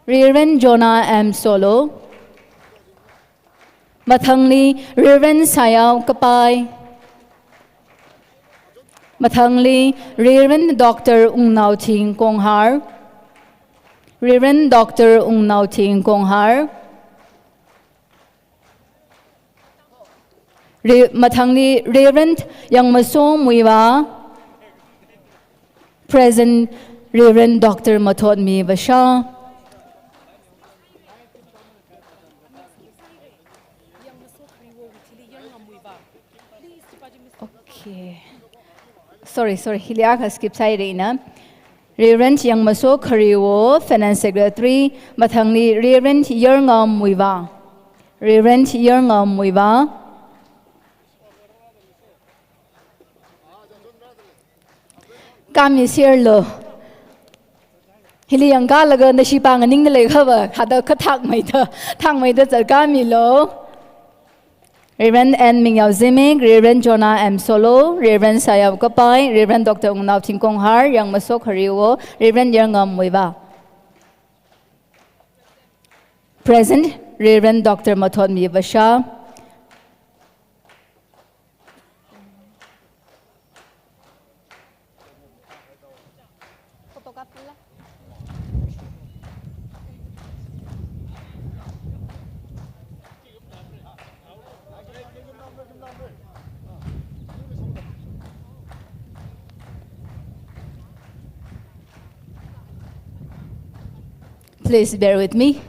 Reverend Jonah M Solo. Mathangli, Reverend Sayao Kapai. Mathangli, Reverend Doctor Ungnaothing Konghar. Reverend Doctor Ungnaothing Konghar. Re-, mathangli Reverend Yangmaso Muivah, present, Reverend Doctor Mathotmi Vasha. Okay. Sorry, sorry. Hili akha skip sāhaira ina. Reverend Yangmaso Khariwo, Finance Secretary, mathangli Reverend Yarngam Muivah. Reverend Yarngam Muivah. Kami sirlo. Hili yangkālaga nashi pānganing da leikhava, hada kha thakmeida, thakmeida zat kami lo. Reverend N Mingyao Zimik, Reverend Jonah M Solo, Reverend Sayao Kapai, Reverend Doctor Ungnao Thingkonghar, Yangmaso Khariwo, Reverend Yarngam Muivah. Present, Reverend Doctor Mathotmi Vasha. Please bear with me.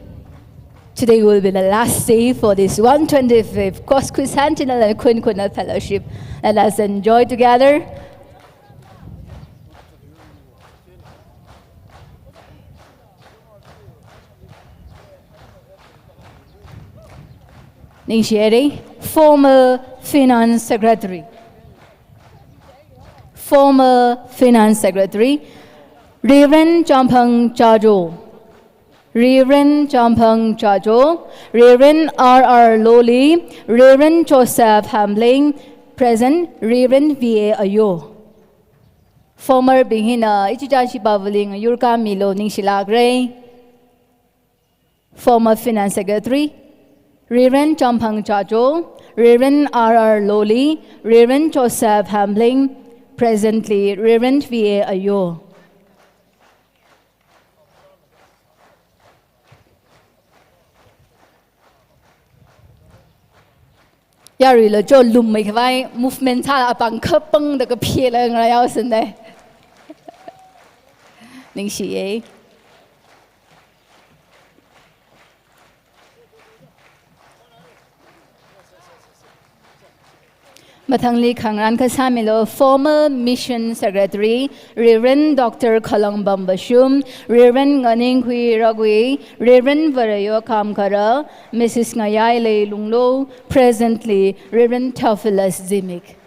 Today will be the last day for this one twenty-fifth Cosquicentennial and Quinquennial Fellowship. Let us enjoy together. Ningshi haira, former Finance Secretary. Former Finance Secretary, Reverend Champhang Chajo. Reverend Champhang Chajo, Reverend R R Loli, Reverend Joseph Hambling, present, Reverend V A Ayo. Former bing hina ichichān shipāvali ngayur kami lo, ningshilākra. Former Finance Secretary, Reverend Champhang Chajo, Reverend R R Loli, Reverend Joseph Hambling, presently Reverend V A Ayo. Yaruila cho lummei khavai movement sā apāng khapangda kaphila ngarā yaosinda. Ningshiya. Mathangli khangarān kasā milo, former Mission Secretary, Reverend Doctor Khalangbam Vashum, Reverend Nganingkhui Ragui, Reverend Varayo Kamkhara, Missus Ngayailei Lunglo, presently Reverend Theophilus Zimik.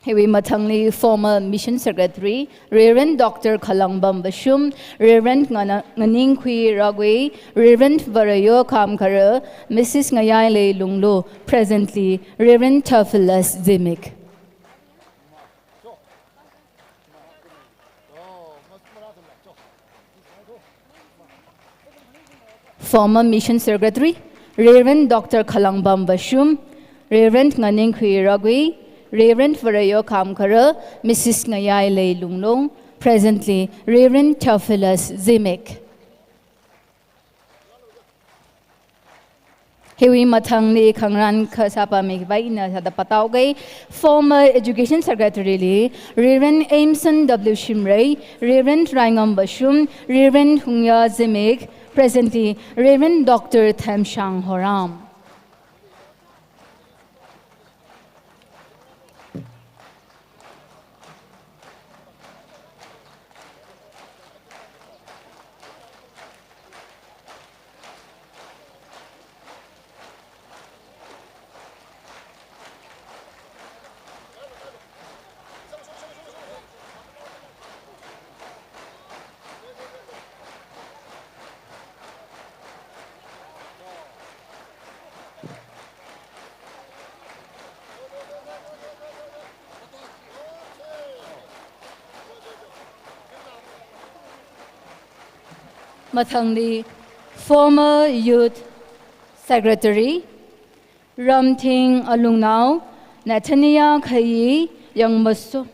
Hiwui mathangli former Mission Secretary, Reverend Doctor Khalangbam Vashum, Reverend Ngana-, Nganingkhui Ragui, Reverend Varayo Kamkhara, Missus Ngayailei Lunglo, presently Reverend Theophilus Zimik. Former Mission Secretary, Reverend Doctor Khalangbam Vashum, Reverend Nganingkhui Ragui, Reverend Varayo Kamkhara, Missus Ngayailei Lunglo, presently Reverend Theophilus Zimik. Hiwui mathangli khangarān kasā pāmei khavai ina sāda pātaoga, former Education Secretary li, Reverend Aimson W Shimray, Reverend Raingam Vashum, Reverend Hungya Zimik, presently Reverend Doctor Themshang Horam. Mathangli, former Youth Secretary, Ramthing Alungnao, Nathania Khayi, Yangmaso.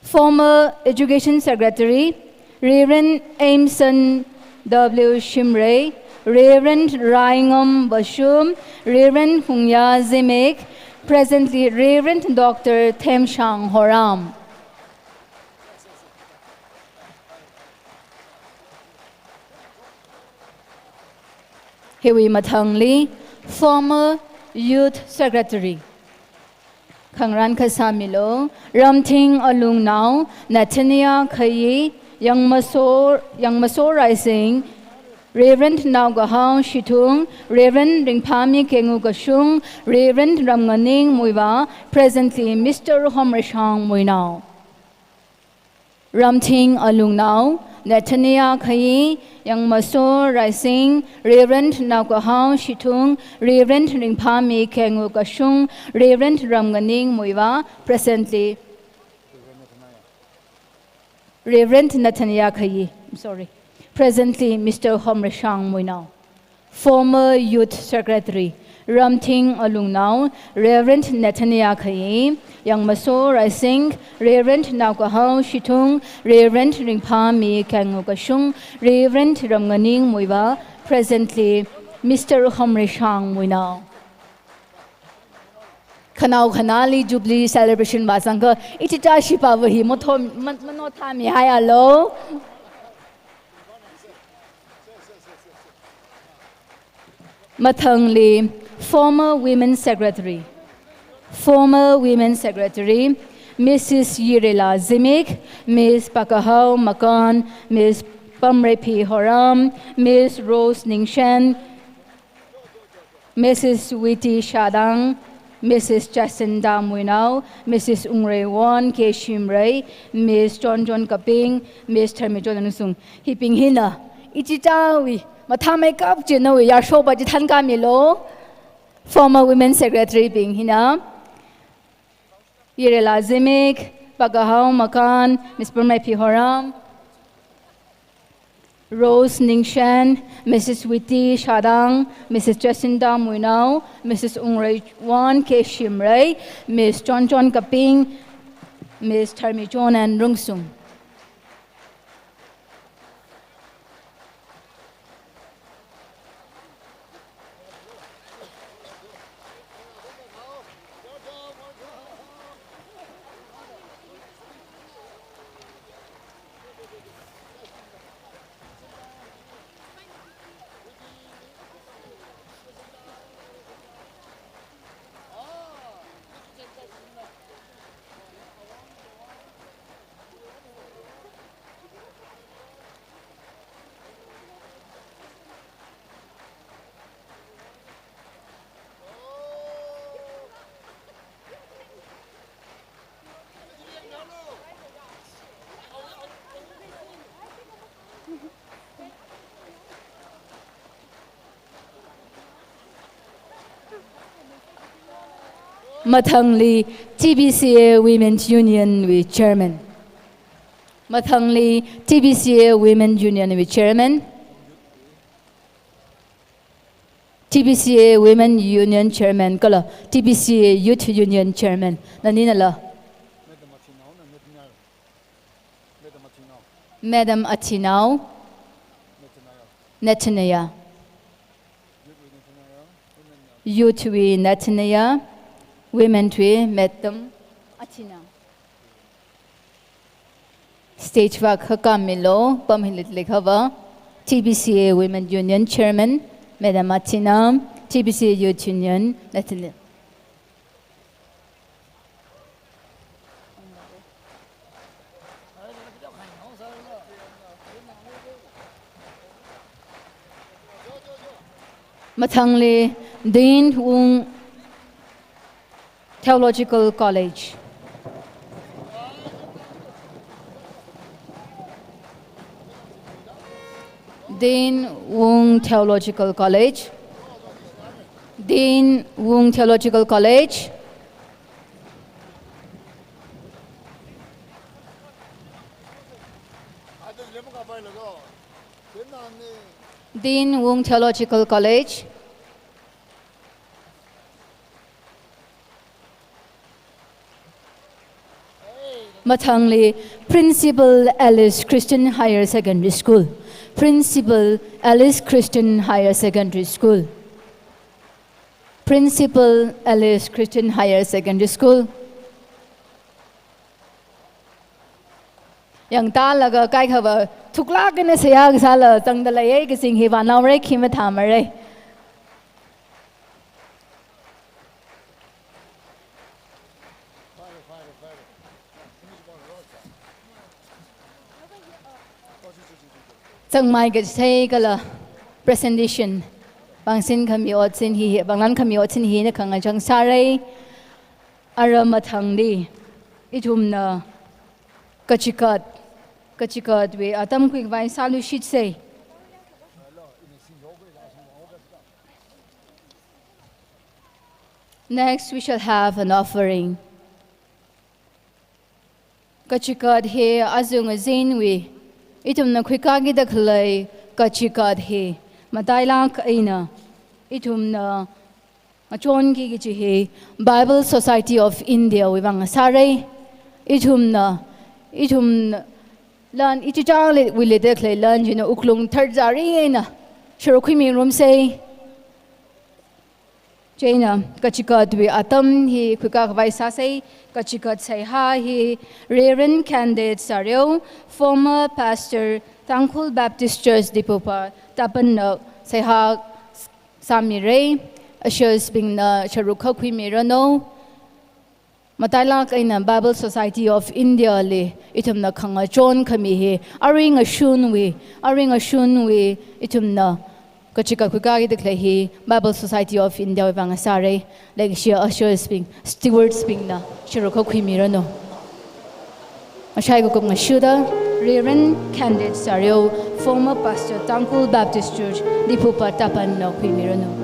Former Education Secretary, Reverend Aimson W Shimray, Reverend Raingam Bashum, Reverend Hungya Zimik, presently Reverend Doctor Themshang Horam. Hiwui mathangli, former Youth Secretary, khangarān kasā milu, Ramthing Alungnao Nathania Khayi, Yangmaso, Yangmaso Raising, Reverend Naokahao Shithung, Reverend Ringphami Kengu Kashung, Reverend Ramnganing Muivah, presently Mister Homreshang Muinao. Ramthing Alungnao Nathania Khayi, Yangmaso Raising, Reverend Naokahao Shithung, Reverend Ringphami Kengu Kashung, Reverend Ramnganing Muivah, presently Reverend Nathania Khayi, I'm sorry, presently Mister Homreshang Muinao. Former Youth Secretary, Ramthing Alungnao Reverend Nathania Khayi, Yangmaso Raising, Reverend Naokahao Shithung, Reverend Ringphami Kengu Kashung, Reverend Ramnganing Muivah, presently Mister Homreshang Muinao. Khanao khanāli Jubilee Celebration vāzangkha, ichicha shipāva hi motho, ma-, manothami haialu. Mathangli, former Women Secretary. Former Women Secretary, Missus Yirela Zimik, Miss Pakahao Makan, Miss Pamreiphi Horam, Miss Rose Ningshen, Missus Witi Shadang, Missus Jacinta Muinao, Missus Ungreiwon K Shimrei, Miss Chonchon Kaping, Miss Tharmichon Anusung. Hibing hina, ichichawui mathāmeikap chi nawui yarshopa chithānkāmilu. Former Women Secretary bing hina, Yirela Zimik, Pakahao Makan, Miss Pamreiphi Horam, Rose Ningshen, Missus Witi Shadang, Missus Jacinta Muinao, Missus Ungreiwon K Shimrei, Miss Chonchon Kaping, Miss Tharmichon N Rungsung. Mathangli T B C A Women's Union wui Chairman. Mathangli T B C A Women Union wui Chairman. T B C A Women Union Chairman kala T B C A Youth Union Chairman. Naninala? Madam Athinao Nathaniah. Youth wui Nathaniah. Women wui Madam Athinao. Stage vākakāmilu, pamhilitli khava, T B C A Women Union Chairman, Madam Athinao, T B C A Youth Union, Nathaniah. Mathangli, Dean Wung Theological College. Dean Wung Theological College. Dean Wung Theological College. Dean Wung Theological College. Mathangli Principal Alice Christian Higher Secondary School. Principal Alice Christian Higher Secondary School. Principal Alice Christian Higher Secondary School. Yangtālaga kaikhava thuklāk eina seihā kasāla zangda leiya kasing hi vānaora, khi mathāmara. Changmai kachithei kala presentation pāngsin khami otsin hi, pānglan khami otsin hina khangachang sāra. Ara mathangli ithumna kachikat, kachikatwui atam khuikhavai sāluishitsa. Next, we shall have an offering. Kachikat hi azung azinwui ithumna khuikākida khalei kachikat hi matailāk eina ithumna ngachonki kaji hi Bible Society of India wui vang sāra. Ithumna, ithum lan ichichāwui leida khalei lan china wuklung tharzari eina sharuk khuimingarumsa. Chieina kachikatwui atam hi khuikākhavai sāsa. Kachikat seihā hi Reverend Candid Sareo, former pastor, Tangkhul Baptist Church, Diphupar, Tapanna seihā sāmira. Ushers bingna sharukkha khuimiranu. Matailāk eina Bible Society of India li ithumna khangachon khami hi arui ngashunwui, arui ngashunwui ithumna kachikat khuikākida khalei hi Bible Society of India wui vang sāra. Leikashiya ushers bing, stewards bingna sharukkha khuimiranu. Ngashai kakup ngashuda Reverend Candid Sareo, former pastor, Tangkhul Baptist Church, Diphupar, Tapanna khuimiranu.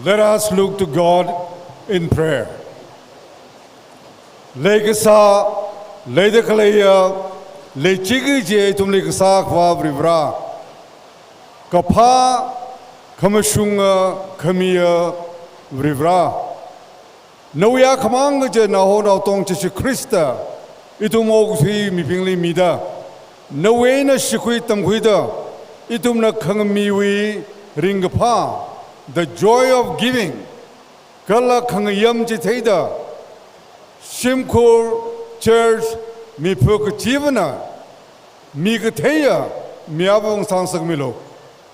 Let us look to God in prayer. Leikasā, leida khaleiya, leichiki kaji ithumli kasā Akhava Varivara. Kaphā, khamashunga, khamiya Varivara. Nawui akhamang kaja naho naotong Jishu Khrista, ithum okathui mibingli mida, nawui eina shikhui tamkhuida, ithumna khangamiwui ringkaphā, the joy of giving, kala khangayam chi theida, shimkhur, church, miphu kachivana, mi katheiya, mi apung sangsakmilu.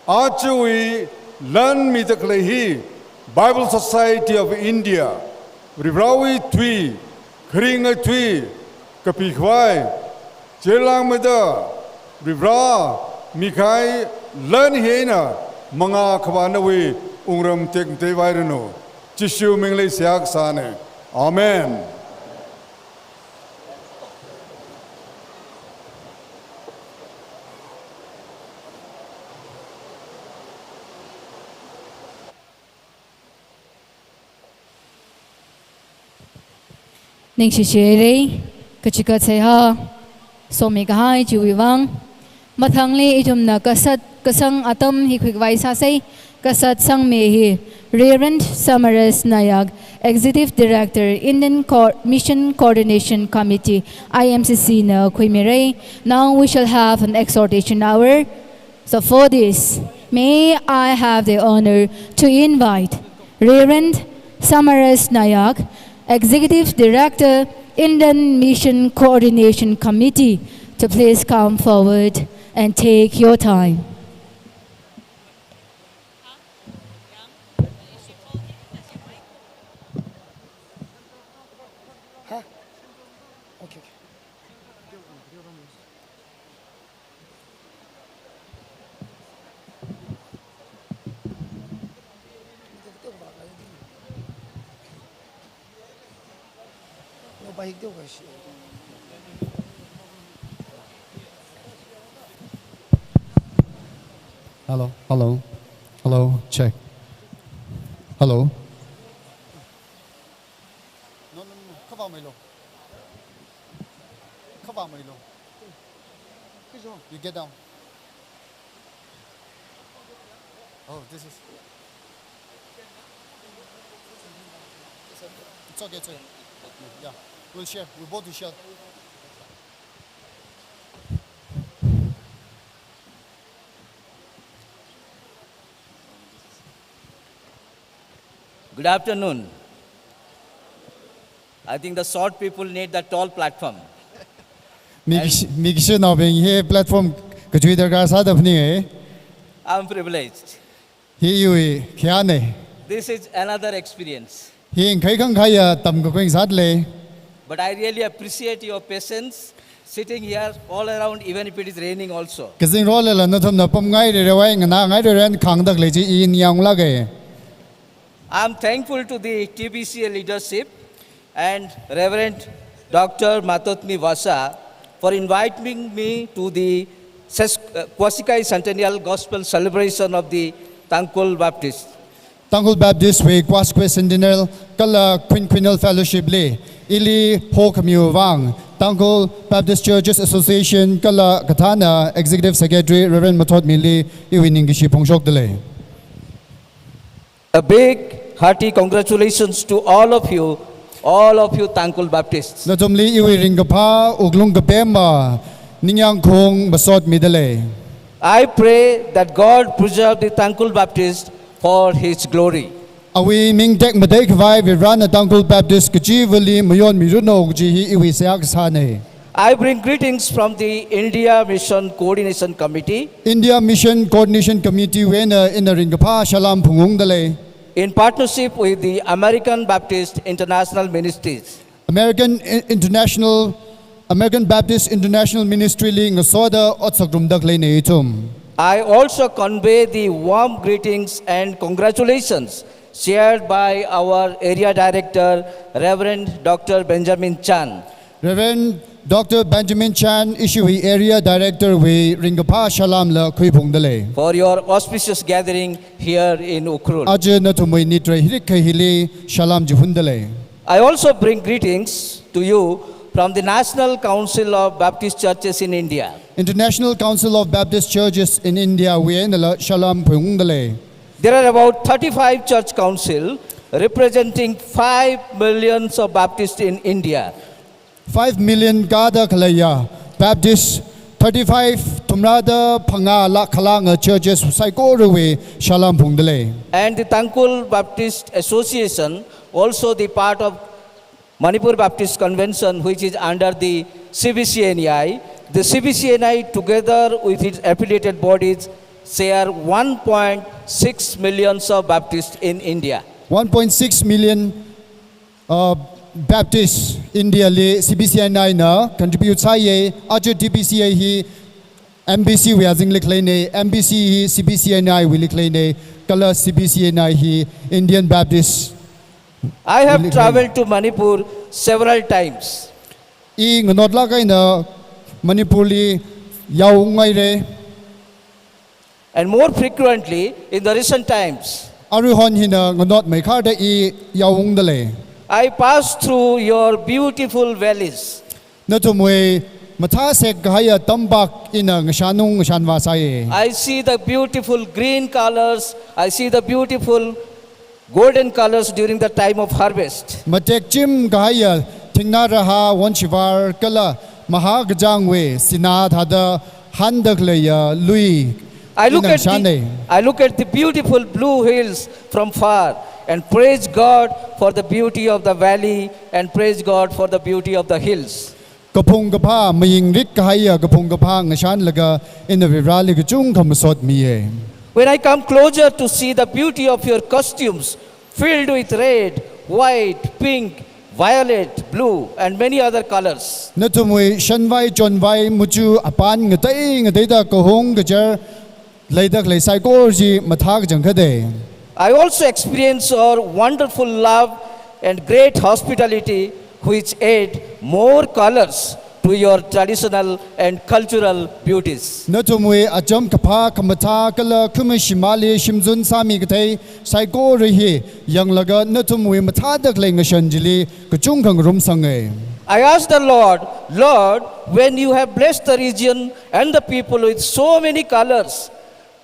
Ajawui lan mida khalei hi, Bible Society of India, Varivarawui tui, kharinga tui, kapikhavai, chilangmada, Varivara, mikahai lan hi eina, mangā khavā nawui wungram tekmatei vairanu. Jishu mingli seihā kasāna. Amen. Ningshishiri, kachikat seihā, somi kahai chiwui vang. Mathangli ithumna kasat kasang atam hi khuikhavai sāsei, kasat sangmi hi Reverend Samaras Nayak, Executive Director, Indian Co-, Mission Coordination Committee, I M C C na khuimirei. Now we shall have an exhortation hour. So for this, may I have the honor to invite Reverend Samaras Nayak, Executive Director, Indian Mission Coordination Committee, to please come forward and take your time. Hello, hello, hello, check. Hello. No, no, no, no. Khavā mailo. Khavā mailo. You get down. Oh, this is. It's okay, it's okay. Yeah, we'll share. We both will share. Good afternoon. I think the short people need the tall platform. Mi kish-, mi kashinaobing hi platform kachui darkar sāda phaninge. I'm privileged. Hi iwui khayāne. This is another experience. Hi ngakhai khangkhaiya tamkakhui ngasāda lei. But I really appreciate your patience sitting here all around, even if it is raining also. Kazingrolala nathumna pamngai rerewai, nganāngai reren khangda khalei chi i ningyāng lāke. I'm thankful to the T B C A leadership and Reverend Doctor Matotmi Vasa for inviting me to the Ses-, uh, Quasicentennial Gospel Celebration of the Tangkhul Baptist. Tangkhul Baptist wui Quasicentennial kala Quinquennial Fellowship li ili hokhamiwui vang Tangkhul Baptist Churches Association kala kathāna Executive Secretary Reverend Mathotmi li iwui ningkashi phongshokda lei. A big hearty congratulations to all of you, all of you Tangkhul Baptists. Nathumli iwui ringkaphā, wuklung kapema, ningyāng khaung masot mida lei. I pray that God preserve the Tangkhul Baptist for His glory. Awui ming tekmatei khavai Varivarana Tangkhul Baptist kachivali mayonmiranu kaji hi iwui seihā kasāne. I bring greetings from the India Mission Coordination Committee. India Mission Coordination Committee wui eina ina ringkaphā salam phungungda lei. In partnership with the American Baptist International Ministries. American I-, International, American Baptist International Ministry li ngasoda otsak rumda khaleine ithum. I also convey the warm greetings and congratulations shared by our area director, Reverend Doctor Benjamin Chan. Reverend Doctor Benjamin Chan, ishiwui Area Director wui ringkaphā salām la khuiphungdalei. For your auspicious gathering here in Ukhrul. Aja nathumwui nitrei hirikkha hili salām chihundalei. I also bring greetings to you from the National Council of Baptist Churches in India. International Council of Baptist Churches in India wui einala salām phungdalei. There are about thirty-five church council representing five millions of Baptists in India. Five million kāda khaleiya Baptist thirty-five, thumrāda phangā lākh khalanga churches saikorawui salām phungdalei. And the Tangkhul Baptist Association, also the part of Manipur Baptist Convention, which is under the C B C N E I. The C B C N E I, together with its affiliated bodies, share one point six millions of Baptists in India. One point six million, uh, Baptist India li C B C N E I na contribute sāya. Aja T B C A hi M B C wui azingli khaleina, M B C hi C B C N E I wuili khaleina, kala C B C N E I hi Indian Baptist. I have traveled to Manipur several times. I nganotlāk eina Manipur li yaongaira. And more frequently in the recent times, aruihon hina nganotmeikharda i yaongdalei. I pass through your beautiful valleys. Nathumwui mathāsek kahaiya tampak ina ngashanung ngashanvā sāya. I see the beautiful green colors. I see the beautiful golden colors during the time of harvest. Matekchim kahaiya thingnā rahā, wonshivar kala mahākachāngwui sinā thāda hānda khaleiya lui I look ina at the, ngashanna. I look at the beautiful blue hills from far and praise God for the beauty of the valley and praise God for the beauty of the hills. Kaphung kaphā, mayingrik kahaiya kaphung kaphā ngashanlaga ina Vareli kachungkha masotmiya. When I come closer to see the beauty of your costumes filled with red, white, pink, violet, blue, and many other colors. Nathumwui shanvai, chonvai, machu apān ngatei ngateida kahung kajar leida khalei saikora chi mathākachang kade. I also experience your wonderful love and great hospitality, which add more colors to your traditional and cultural beauties. Nathumwui acham kaphā, khamathā kala khamashimali shimzun sāmi kathei saikora hi yanglaga nathumwui mathāda khalei ngashan chili kachungkha ngarumsanga. I ask the Lord, Lord, when you have blessed the region and the people with so many colors,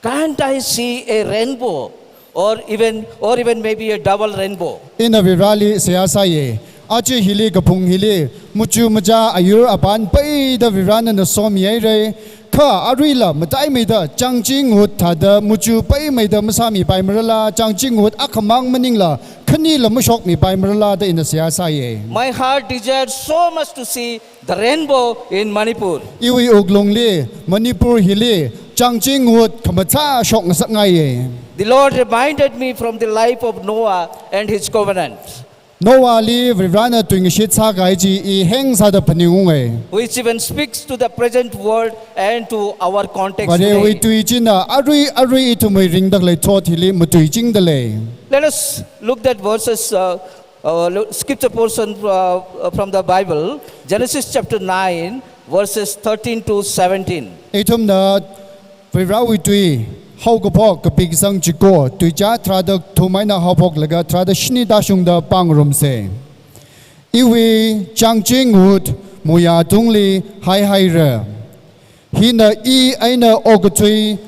can't I see a rainbow or even, or even maybe a double rainbow? Ina Vareli seihā sāya. Aja hili kaphung hili machu macha ayur apān peida Varena somihaira. Kha aruila mataimeida changching ngut thāda machu peimeida masāmipai marala, changching ngut akhamang maningla khanila mashokmipai marala da ina seihā sāya. My heart desired so much to see the rainbow in Manipur. Iwui wuklungli Manipur hili changching ngut khamathā shokngasakngaiya. The Lord reminded me from the life of Noah and his covenant. Noahli Varena tuingashit sākahai chi i heng sāda phaningunga. Which even speaks to the present world and to our context today. Varewui tui china arui arui ithumwui ringda khalei thot hili matuichingdalei. Let us look at verses, uh, uh, lo-, scripture portion, uh, uh, from the Bible, Genesis chapter nine, verses thirteen to seventeen. Ithumna Varewui tui haokaphok kapi kasang chiko, tuizā tharāda thum eina haophoklaga tharāda shini tāshungda pāngarumsa. Iwui changching ngut muiyā tungli haihaira. Hina i eina okathui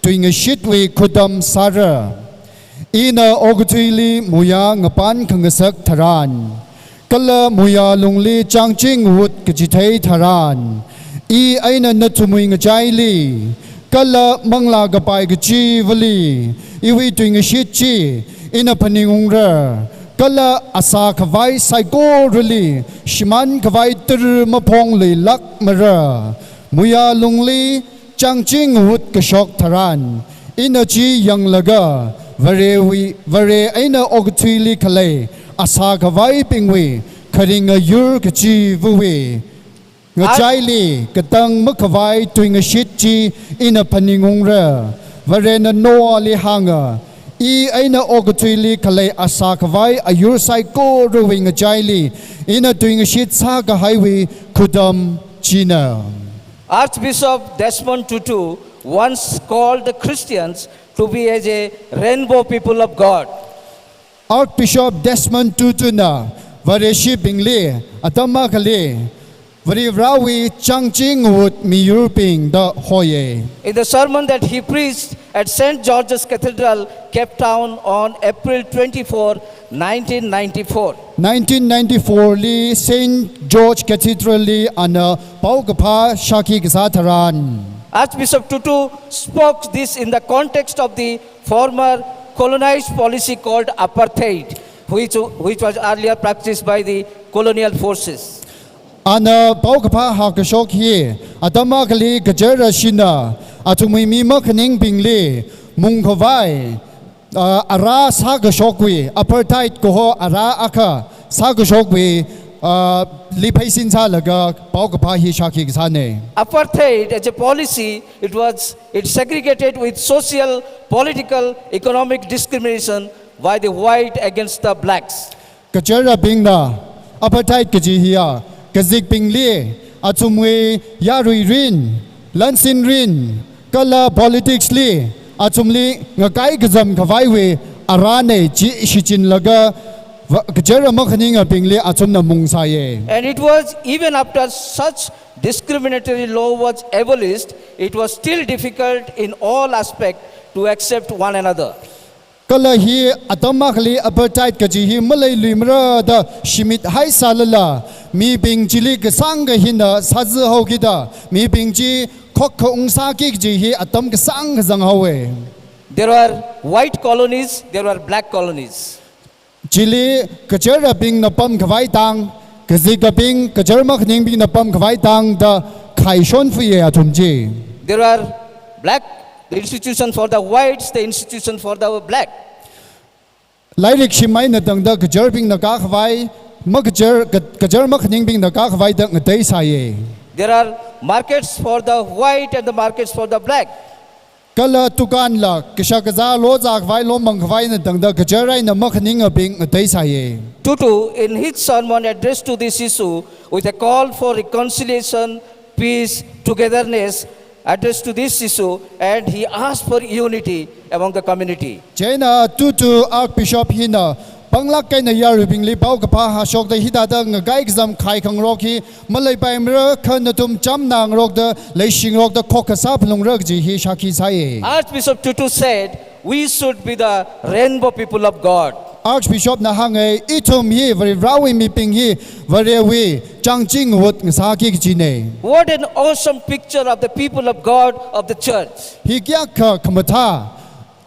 tuingashitwui khudam sāra. Ina okathuili muiyā ngapān khangasak tharan, kala muiyā lungli changching ngut kachithei tharan, i eina nathumwui ngachaili kala manglā kapai kachivali iwui tuingashit chi ina phaningungra, kala asā khavai saikorali shimān khavai tara maphongluilākmara. Muiyā lungli changching ngut kashok tharan, ina chi yanglaga, Varewui, Vare eina okathuili khalei asā khavaibingwui kharing ayur kachivawui ngachaili katang makhavai tuingashit chi ina phaningungra. Varena Noahli hānga, I eina okathuili khalei asā khavai ayur saikorawui ngachaili ina tuingashit sākahaiwui khudam china. Archbishop Desmond Tutu once called the Christians to be as a rainbow people of God. Archbishop Desmond Tutuna Vareshibingli atam akhali Varivarāwui changching ngahut miyurbing da hoye. In the sermon that he preached at Saint George's Cathedral, Cape Town on April twenty-fourth, nineteen ninety-four. Nineteen ninety-four li Saint George Cathedral li ana paokaphā shākhi kasā tharan, Archbishop Tutu spoke this in the context of the former colonized policy called apartheid, which, which was earlier practiced by the colonial forces. Ana paokaphā hākashok hi atam akhali kachara shina athumwui mi makhaningbingli mungkhavai, ah, ara sākashokwui, apartheid kaho ara akha sākashokwui, ah, li pheisin sālaga paokaphā hi shākhi kasāne. Apartheid as a policy, it was, it segregated with social, political, economic discrimination by the white against the blacks. Kajarabingna apartheid kaji hiya kazikbingli athumwui yarui rin, lansin rin, kala politics li athumli ngakai kazam khavaiwui arane chi shichinlaga va-, kachara makhaningabingli athumna mungsāye. And it was even after such discriminatory law was abolished, it was still difficult in all aspects to accept one another. Kala hi atam akhali apartheid kaji hi maleiluimara da shimit haisālala, mibing chili kasāngkha hina sāzāhaokida, mibing chi khokkha ungsāki kaji hi atam kasāngkha zanghaowe. There were white colonies, there were black colonies. Chili kajarabingna pamkhavai tang, kazikabing, kajar makhaningbingna pamkhavai tang da khaishon fuye athum chi. There were black, the institution for the whites, the institution for the black. Lairik shim eina tangda kajarbingna kākhavai, makajar, ka-, kajar makhaningbingna kākhavai da ngateisāye. There are markets for the white and the markets for the black. Kala dukanla, kashak kazā lozākhavai, lomangkhavai eina tangda kajar eina makhaningabing ngateisāye. Tutu, in his sermon addressed to this issue with a call for reconciliation, peace, togetherness, addressed to this issue, and he asked for unity among the community. Chieina Tutu Archbishop hina panglāk eina yaruibingli paokaphā hāshokda hithāda ngakai kazam khaikhangarok hi maleipaimara, kha nathum chamnangarokda leishingarokda khokkha sāphalungra kaji hi shākhi sāye. Archbishop Tutu said, "We should be the rainbow people of God." Archbishop na hānge, ithum hi Varivarāwui mibing hi Varewui changching ngahut ngasāki kajine. What an awesome picture of the people of God, of the church. Hi kayākha khamathā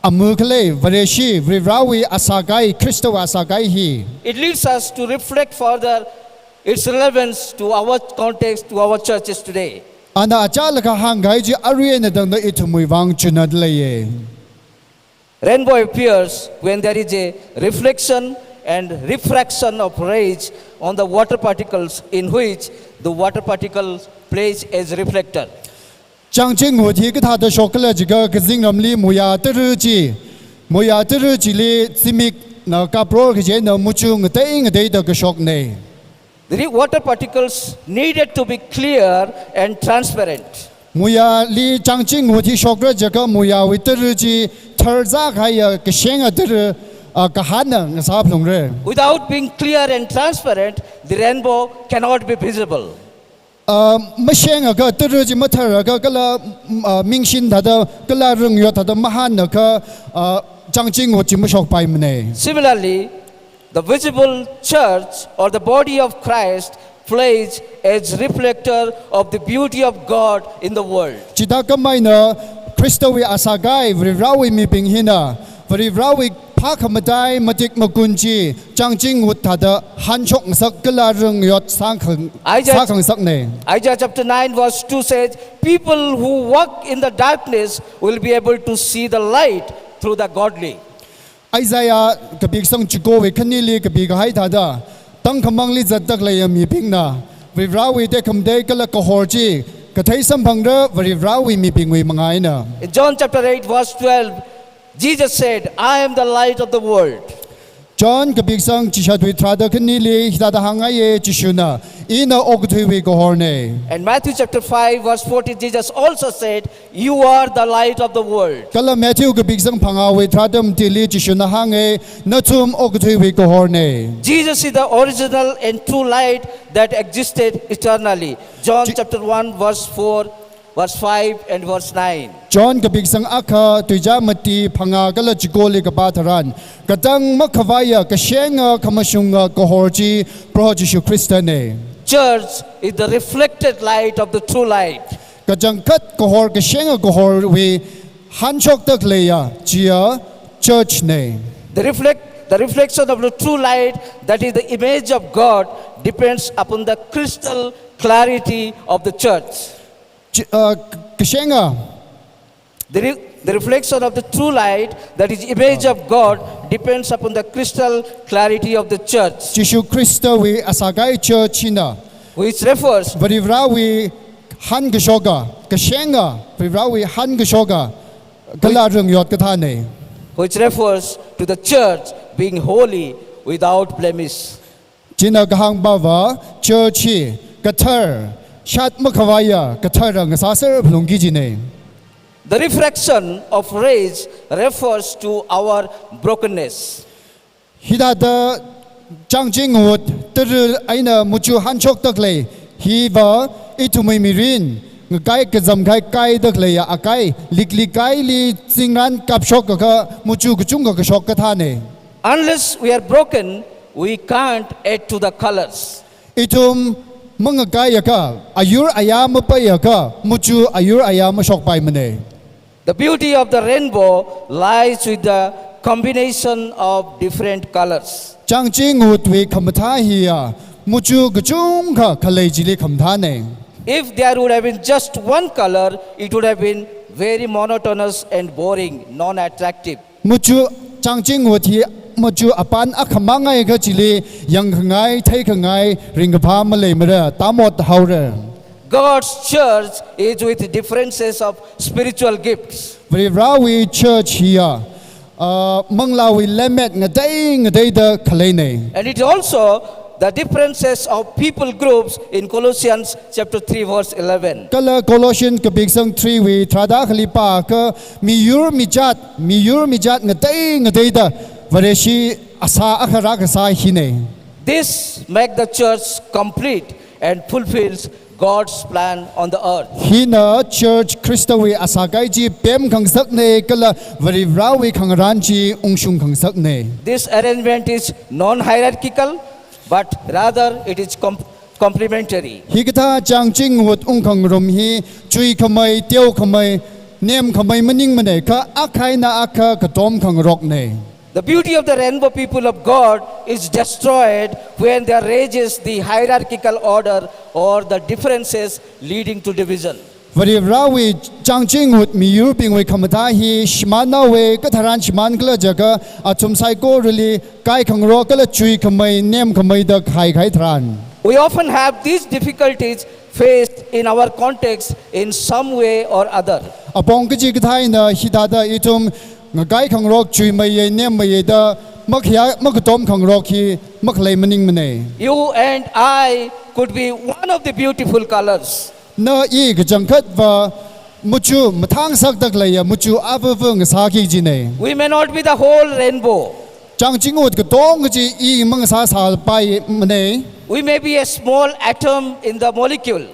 amu khalei Vareshi, Varivarāwui asākai, Khristawui asākai hi. It leads us to reflect further its relevance to our context, to our churches today. Ana achālakha hāngkahai chi arui eina tangda ithumwui vang chunatleiye. Rainbow appears when there is a reflection and refraction of rays on the water particles, in which the water particles plays as reflector. Changching ngahut hi kathāda shokkhala jiakha kazingramli muiya tara chi, muiya tara chili zimikna kapror kajina muchu ngatei ngateida kashokne. The re-, water particles needed to be clear and transparent. Muiyali changching ngahut hi shokra jiakha muiyawui tara chi tharzākahaiya kashenga tara, ah, kahānna ngasāphalungra. Without being clear and transparent, the rainbow cannot be visible. Ah, mashengakha, tara chi mathārakha, kala, mm, ah, mingshin thāda, kala rungyot thāda mahānakha, ah, changching ngahut chi mashokpaimane. Similarly, the visible church or the body of Christ plays as reflector of the beauty of God in the world. Chithākhamei eina Khristawui asākai, Varivarāwui mibing hina, Varivarāwui phākhamatei matik makun chi changching ngahut thāda hanshok ngasak kala rungyot sākhang-, Isaiah, sākhangasakne. Isaiah chapter nine verse two says, "People who walk in the darkness will be able to see the light through the godly." Isaiah kapi kasang chikowui khanili kapikahai thāda, tangkhamangli zatdakhaleiya mibingna Varivarāwui tekhamatei kala kahor chi kathei samphangra, Varivarāwui mibingwui manga eina. In John chapter eight verse twelve, Jesus said, "I am the light of the world." John kapiksang chishatwui tharāda khanili hithāda hāngngaiya Jishuna, "Ina okathuiwui kahorna." And Matthew chapter five, verse fourteen, Jesus also said, "You are the light of the world." Kala Matthew kapiksang phangāwui tharāda matili Jishuna hānga, "Nathum okathuiwui kahorna." Jesus is the original and true light that existed eternally. John Ji- chapter one, verse four, verse five and verse nine. John kapiksang akha, tuizā mati phangā kala chikoli kapā tharan, katang makhavaiya, kashenga, khamashunga kahor chi Proho Jishu Khristana. Church is the reflected light of the true light. Kachangkhat kahor, kashenga kahorwui hanshokda khaleiya chiya church na. The reflect, the reflection of the true light, that is the image of God, depends upon the crystal clarity of the church. Chi-, uh, kashenga. The re-, the reflection of the true light, that is image of God, depends upon the crystal clarity of the church. Jishu Khristawui asākahai church hina, which refers, Varivarāwui hankashoka, kashenga, Varivarāwui hankashoka, kala ringyot kathāna. Which refers to the church being holy, without blemish. China kahāngpava, church hi kathar, shat makhavaiya, kathara ngasāser phalungki jina. The refraction of rays refers to our brokenness. Hithāda changching ngut tara eina muchu hanshokda khalei hiva ithumwui mirin ngakai kazamkahai kaida khaleiya akai, likli kaili zingran kapshokakha muchu kachungkha kashok kathāna. Unless we are broken, we can't add to the colors. Ithum mangakaiakha, ayur ayā mapeiakha, muchu ayur ayā mashokpaimana. The beauty of the rainbow lies with the combination of different colors. Changching ngutwui khamathā hiya muchu kachungkha khalei chili khamathāna. If there would have been just one color, it would have been very monotonous and boring, non-attractive. Muchu, changching ngut hi muchu apān akhamang akha chili yangkhangai, theikhangai, ringkaphā maleimara, tamot haora. God's church is with differences of spiritual gifts. Varivarāwui church hiya, uh, manglāwui lemmet ngatei ngateida khaleina. And it also the differences of people groups in Colossians chapter three, verse eleven. Kala Colossians kapiksang three wui tharāda akhali pākha miyur mijat, miyur mijat ngatei ngateida Vareshi asā akha rākasā hina. This make the church complete and fulfills God's plan on the earth. Hina church Khristawui asākahai chi pemkhangasakna kala Varivarāwui khangarān chi ungshung khangasakna. This arrangement is non-hierarchical, but rather it is com-, complementary. Hikathā changching ngut ungkhangarum hi chuikhamei, teokhamei, nemkhamei maningmana, kha akha eina akha katom khangarokna. The beauty of the rainbow people of God is destroyed when there rages the hierarchical order or the differences leading to division. Varivarāwui changching ngut miyurbingwui khamathā hi shimān haowa, katharan shimānkhala jiakha athum saikorali kaikhangarok kala chuikhamei, nemkhameida khaikahai tharan. We often have these difficulties faced in our context in some way or other. Apong kachikathā eina hithāda ithum ngakai khangarok chuimeiya, nemmeiya da makhayā, makatom khangarok hi makhalei maningmana. You and I could be one of the beautiful colors. Na i kachangkhatva muchu mathāngasakda khaleiya muchu avava ngasāki kajina. We may not be the whole rainbow. Changching ngut katonga chi i mangasāsāpaimana. We may be a small atom in the molecule.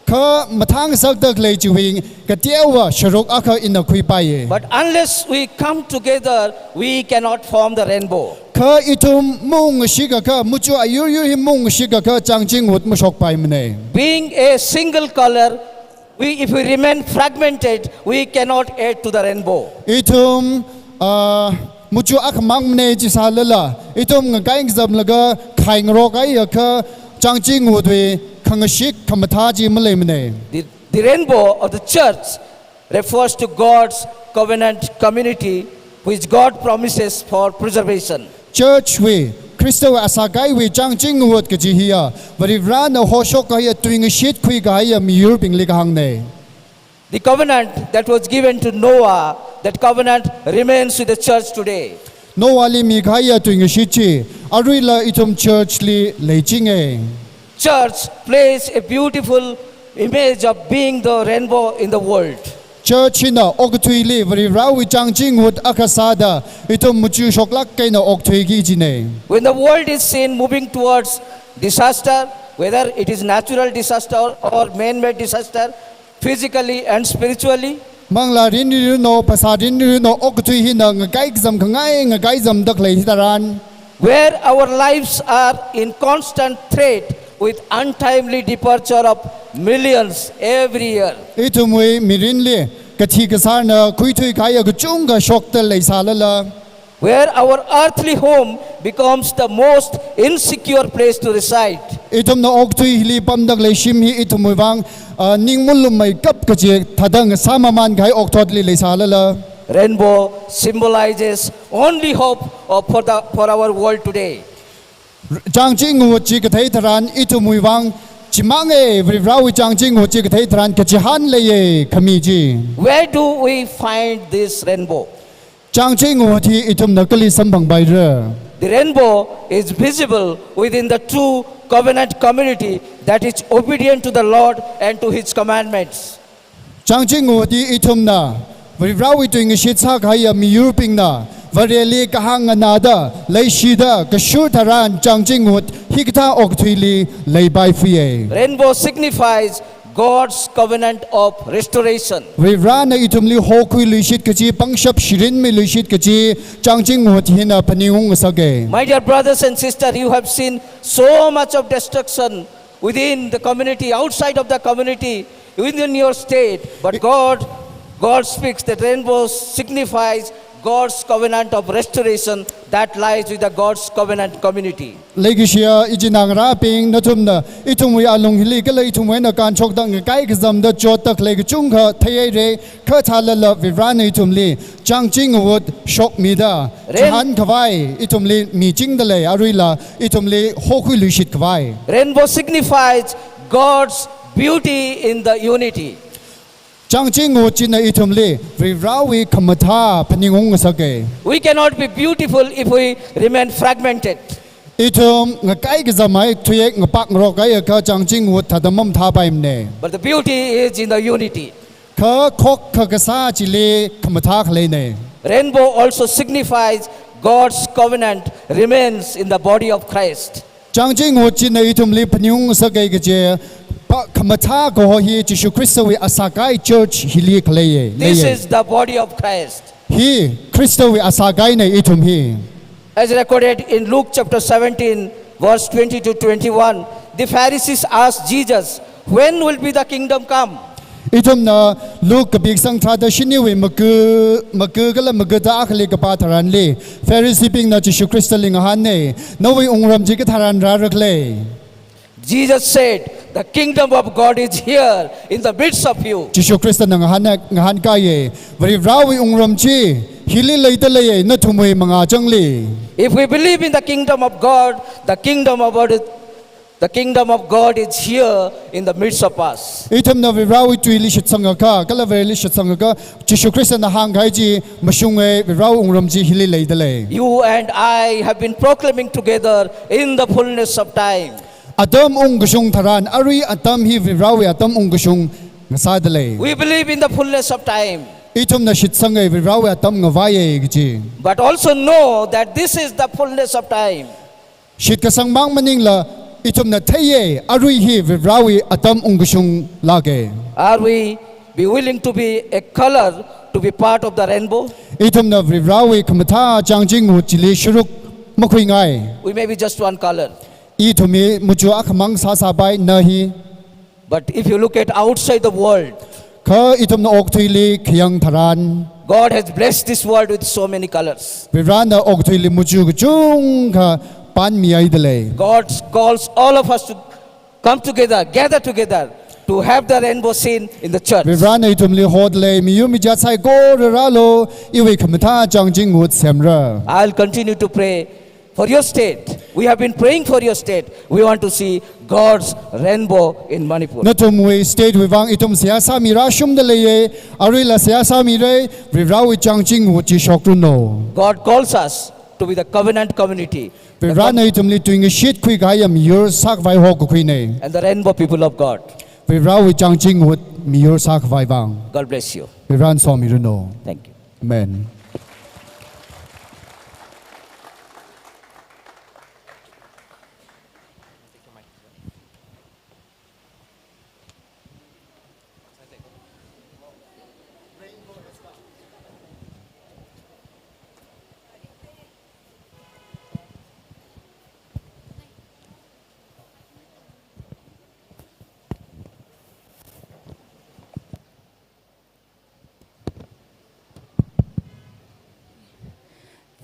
Kha mathāngasakda khalei chiwui kateowa sharuk akha ina khuipaiya. But unless we come together, we cannot form the rainbow. Kha ithum maungashikakha, muchu ayuryur hi maungashikakha changching ngut mashokpaimana. Being a single color, we, if we remain fragmented, we cannot add to the rainbow. Ithum, ah, muchu akhamangmana chisālala, ithum ngakai ngazamlaga khaingarok haiakha changching ngutwui khangashik khamathā chi maleimana. The, the rainbow of the church refers to God's covenant community which God promises for preservation. Church wui, Khristawui asākahaiwui changching ngut kaji hiya, Varivarāna hoshok kahaiya tuingashit khuikahaiya miyurbingli kahāngna. The covenant that was given to Noah That covenant remains with the church today. Noahli mikahaiya tuingashit chi aruila ithum church li leichinge. Church plays a beautiful image of being the rainbow in the world. Church hina okathuili Varivarawui changchingut akha sāda ithum machu shoklāk eina okthuiki jine. When the world is seen moving towards disaster, whether it is natural disaster or man-made disaster, physically and spiritually, manglā rinri rino, phasā rinri rino, okathui hina ngakai kazam khangai ngakai zamda khalei hitharan, where our lives are in constant threat with untimely departure of millions every year. Ithumwui mirinli kathi kasārna khuithui kahaiya kachungkha shokta leisālala, where our earthly home becomes the most insecure place to reside. Ithumna okathui hili pamda khalei shim hi ithumwui vang, ah, ning malummeikap kaji thāda ngasāmamān kahai okathuili leisālala, rainbow symbolizes only hope of, for the, for our world today. Changchingut chi kathei tharan ithumwui vang chimang e, Varivarawui changchingut chi kathei tharan kachihān leiye khami chi. Where do we find this rainbow? Changchingut hi ithumna kali samphangpaira? The rainbow is visible within the true covenant community that is obedient to the Lord and to his commandments. Changchingut hi ithumna Varivarawui tuingashit sākahaiya miyurbingna Vareli kahāng nganāda leishida kashur tharan changchingut hikathā okathuili leipaifuye. Rainbow signifies God's covenant of restoration. Varivarana ithumli hokhuiluishit kaji, pangshap shirinmiluishit kaji changchingut hina phaningung ngasake. My dear brothers and sisters, you have seen so much of destruction within the community, outside of the community, within your state. But God, God speaks that rainbow signifies God's covenant of restoration that lies with the God's covenant community. Leikashiya ichinā ngarābing, nathumna ithumwui alung hili kala ithumwui eina kānshokda ngakai kazamda chotda khalei kachungkha theihaira, kha thālala Varivarana ithumli changchingut shokmida, rain- chihān khavai ithumli michingda lei, aruila ithumli hokhuiluishit khavai. Rainbow signifies God's beauty in the unity. Changchingut china ithumli Varivarawui khamathā phaningung ngasake. We cannot be beautiful if we remain fragmented. Ithum ngakai kazamhai thuiek ngapak ngarok haiakha changchingut thāda mamathāpaimane. But the beauty is in the unity. Kha khokkha kasā chili khamathā khaleine. Rainbow also signifies God's covenant remains in the body of Christ. Changchingut china ithumli phaningung ngasake kaje, pa khamathā kaho hi Jishu Khristawui asākahai church hili khaleiye, leiye. This is the body of Christ. Hi Khristawui asākahaine ithum hi. As recorded in Luke chapter seventeen, verse twenty to twenty-one, the Pharisees asked Jesus, "When will be the kingdom come?" Ithumna Luke kapi kasang tharāda shiniwui maga, maga kala maga da akhali kapā tharanli, Phariseebingna Jishu Khristali ngahāne, "Nawui wungram chi katharan rāra khala?" Jesus said, "The kingdom of God is here in the midst of you." Jishu Khristana ngahāna, ngahānkaiye, "Varivarawui wungram chi hili leida leiye, nathumwui mangā changli." If we believe in the kingdom of God, the kingdom of God is, the kingdom of God is here in the midst of us. Ithumna Varivarawui tuili shitsangakha, kala Vareli shitsangakha, Jishu Khristana hāngkahai chi mashunge, Varivarawui wungram chi hili leida lei. You and I have been proclaiming together in the fullness of time. Atam ungkashung tharan, arui atam hi Varivarawui atam ungkashung ngasāda lei. We believe in the fullness of time. Ithumna shitsange Varivarawui atam ngavaiye kaji. But also know that this is the fullness of time. Shitkasang mang maningla ithumna theiye, arui hi Varivarawui atam ungkashung lāke. Are we be willing to be a color to be part of the rainbow? Ithumna Varivarawui khamathā changchingut chili sharuk makhuingai. We may be just one color. Ithum hi machu akhamang sāsāpai, na hi. But if you look at outside the world, kha ithumna okathuili khayang tharan, God has blessed this world with so many colors. Varivarana okathuili machu kachungkha pānmihaida lei. God calls all of us to come together, gather together to have the rainbow seen in the church. Varivarana ithumli hoda lei, miyur mijat saikora rālu, iwui khamathā changchingut semra. I'll continue to pray for your state. We have been praying for your state. We want to see God's rainbow in Manipur. Nathumwui state wui vang ithum seihā sāmira shumda leiya, aruila seihā sāmira, Varivarawui chānjingngaut chi shokranu. God calls us to be the covenant community. Varivarana ithumli tuingashit khuikahai miyur sākhavai hokakhuina. And the rainbow people of God. Varivarawui chānjingngaut miyur sākhavai vang. God bless you. Varivarana somiranu. Thank you. Amen.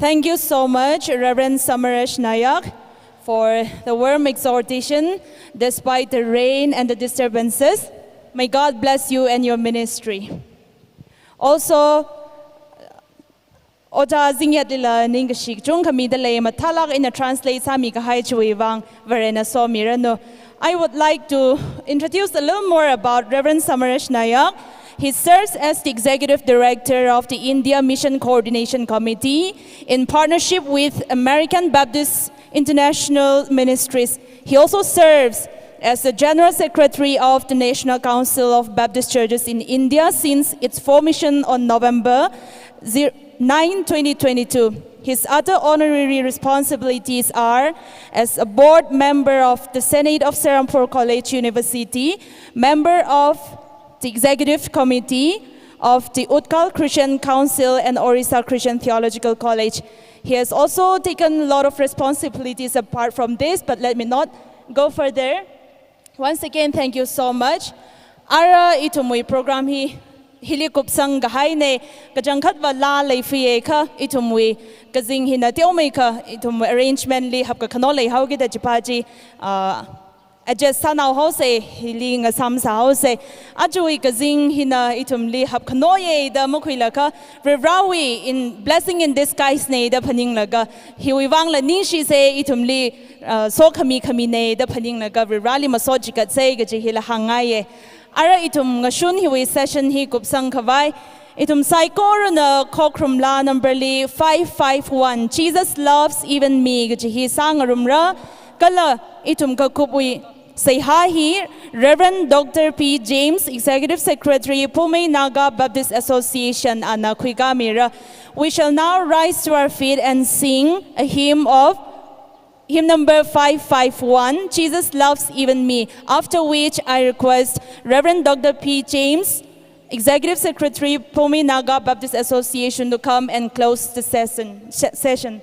Thank you so much, Reverend Samaresh Nayak, for the warm exhortation despite the rain and the disturbances. May God bless you and your ministry. Also, Ojā Zingyatlila ningkashi kachungkha mida lei, mathālāk eina translate sāmikahai chiwui vang Varena somiranu. I would like to introduce a little more about Reverend Samaresh Nayak. He serves as the Executive Director of the India Mission Coordination Committee in partnership with American Baptist International Ministries. He also serves as the General Secretary of the National Council of Baptist Churches in India since its formation on November nine, twenty twenty-two. His other honorary responsibilities are as a board member of the Senate of Serampore College University, member of the executive committee of the Utkal Christian Council and Orissa Christian Theological College. He has also taken a lot of responsibilities apart from this, but let me not go further. Once again, thank you so much. Ara ithumwui program hi hili kupsangkahaina, kachangkhatva laa leifiakha, ithumwui kazing hina teomeikha, ithumwui arrangement li hapkakhano leihaokida chipa chi, ah, adjust sānao haosa, hili ngasam sāhaosa. Ajawui kazing hina ithumli hapkhanoya da makhuilaga, Varivarawui in blessing in disguise na da phaninglaga, hiwui vangla ningshisa, ithumli, uh, sokhami khamina da phaninglaga, Varivarali maso chigatsa kaji hila hāngngaiya. Ara ithum ngashun hiwui session hi kupsangkhavai, ithum saikorana khokharum laa number li five five one, Jesus Loves Even Me kaji hi sāngarumra, kala ithum kakupwui seihā hi Reverend Doctor P James, Executive Secretary, Poumai Naga Baptist Association, ana khuikamira. We shall now rise to our feet and sing a hymn of, hymn number five five one, Jesus Loves Even Me, after which I request Reverend Doctor P James, Executive Secretary, Poumai Naga Baptist Association, to come and close the session, se-, session.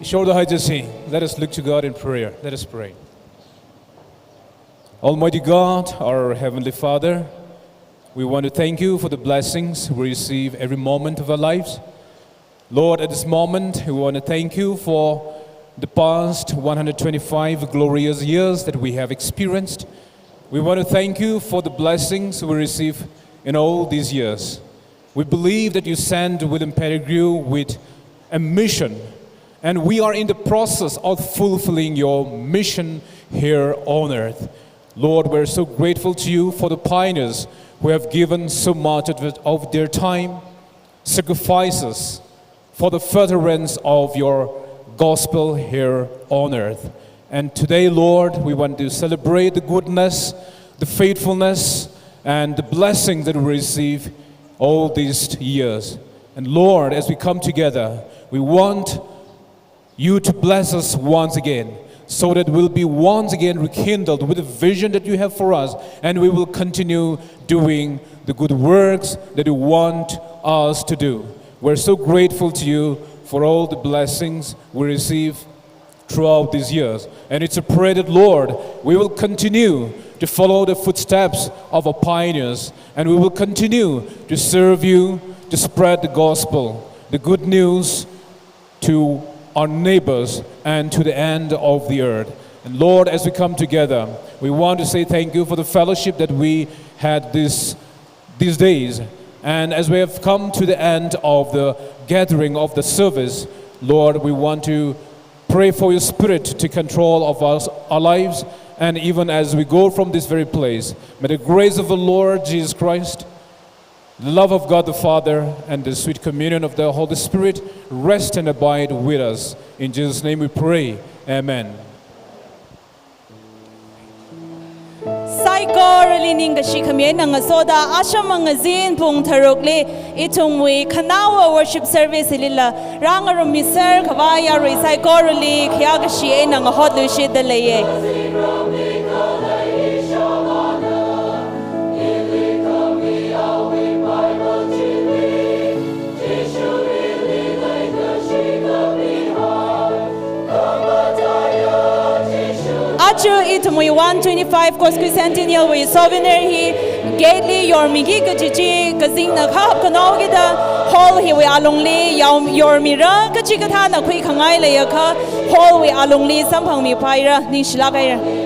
Shoulder height, just sing. Let us look to God in prayer. Let us pray. Almighty God, our Heavenly Father, we want to thank you for the blessings we receive every moment of our lives. Lord, at this moment, we want to thank you for the past one hundred twenty-five glorious years that we have experienced. We want to thank you for the blessings we receive in all these years. We believe that you sent William Pettigrew with a mission, and we are in the process of fulfilling your mission here on earth. Lord, we're so grateful to you for the pioneers who have given so much of, of their time, sacrifices for the furtherance of your gospel here on earth. And today, Lord, we want to celebrate the goodness, the faithfulness, and the blessing that we receive all these years. And Lord, as we come together, we want you to bless us once again, so that we'll be once again rekindled with the vision that you have for us, and we will continue doing the good works that you want us to do. We're so grateful to you for all the blessings we receive throughout these years. And it's a prayer that, Lord, we will continue to follow the footsteps of our pioneers, and we will continue to serve you, to spread the gospel, the good news, to our neighbors and to the end of the earth. And Lord, as we come together, we want to say thank you for the fellowship that we had this, these days. And as we have come to the end of the gathering of the service, Lord, we want to pray for your Spirit to control of us, our lives, and even as we go from this very place, may the grace of the Lord Jesus Christ, the love of God the Father, and the sweet communion of the Holy Spirit rest and abide with us. In Jesus' name we pray. Amen. Saikorali ningkashi khami eina ngasoda, ashamang ngazin pung tharukli ithumwui khanaowa worship service hilila rāngarummiser khavai yarui saikorali khayākashi eina ngahotluishitda leiye. Aja ithumwui one twenty-five cos quicentennial wui souvenir hi gate li yormiki kaji chi kazingna kahap khanao kida hall hiwui alungli yao-, yormira, kachikathāna khuikhangai leiakha hall wui alungli samphangmi phaira, ningshilāk haira.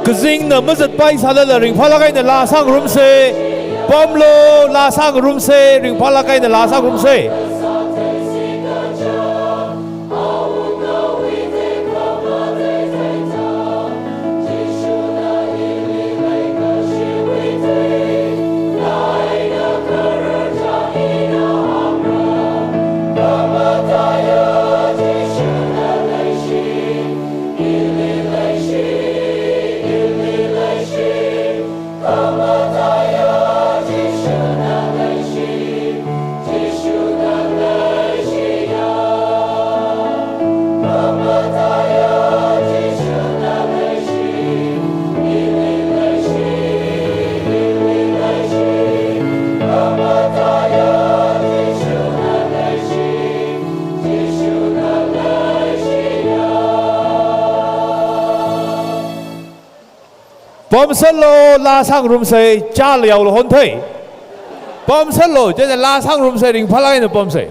Kazingna mazatpai sālala ringphālāk eina laa sāngarumse. Pamlu, laa sāngarumse, ringphālāk eina laa sāngarumse. Pamsālu, laa sāngarumse, chālayaolu honthei. Pamsālu, chieina laa sāngarumse, ringphālāk eina pamse.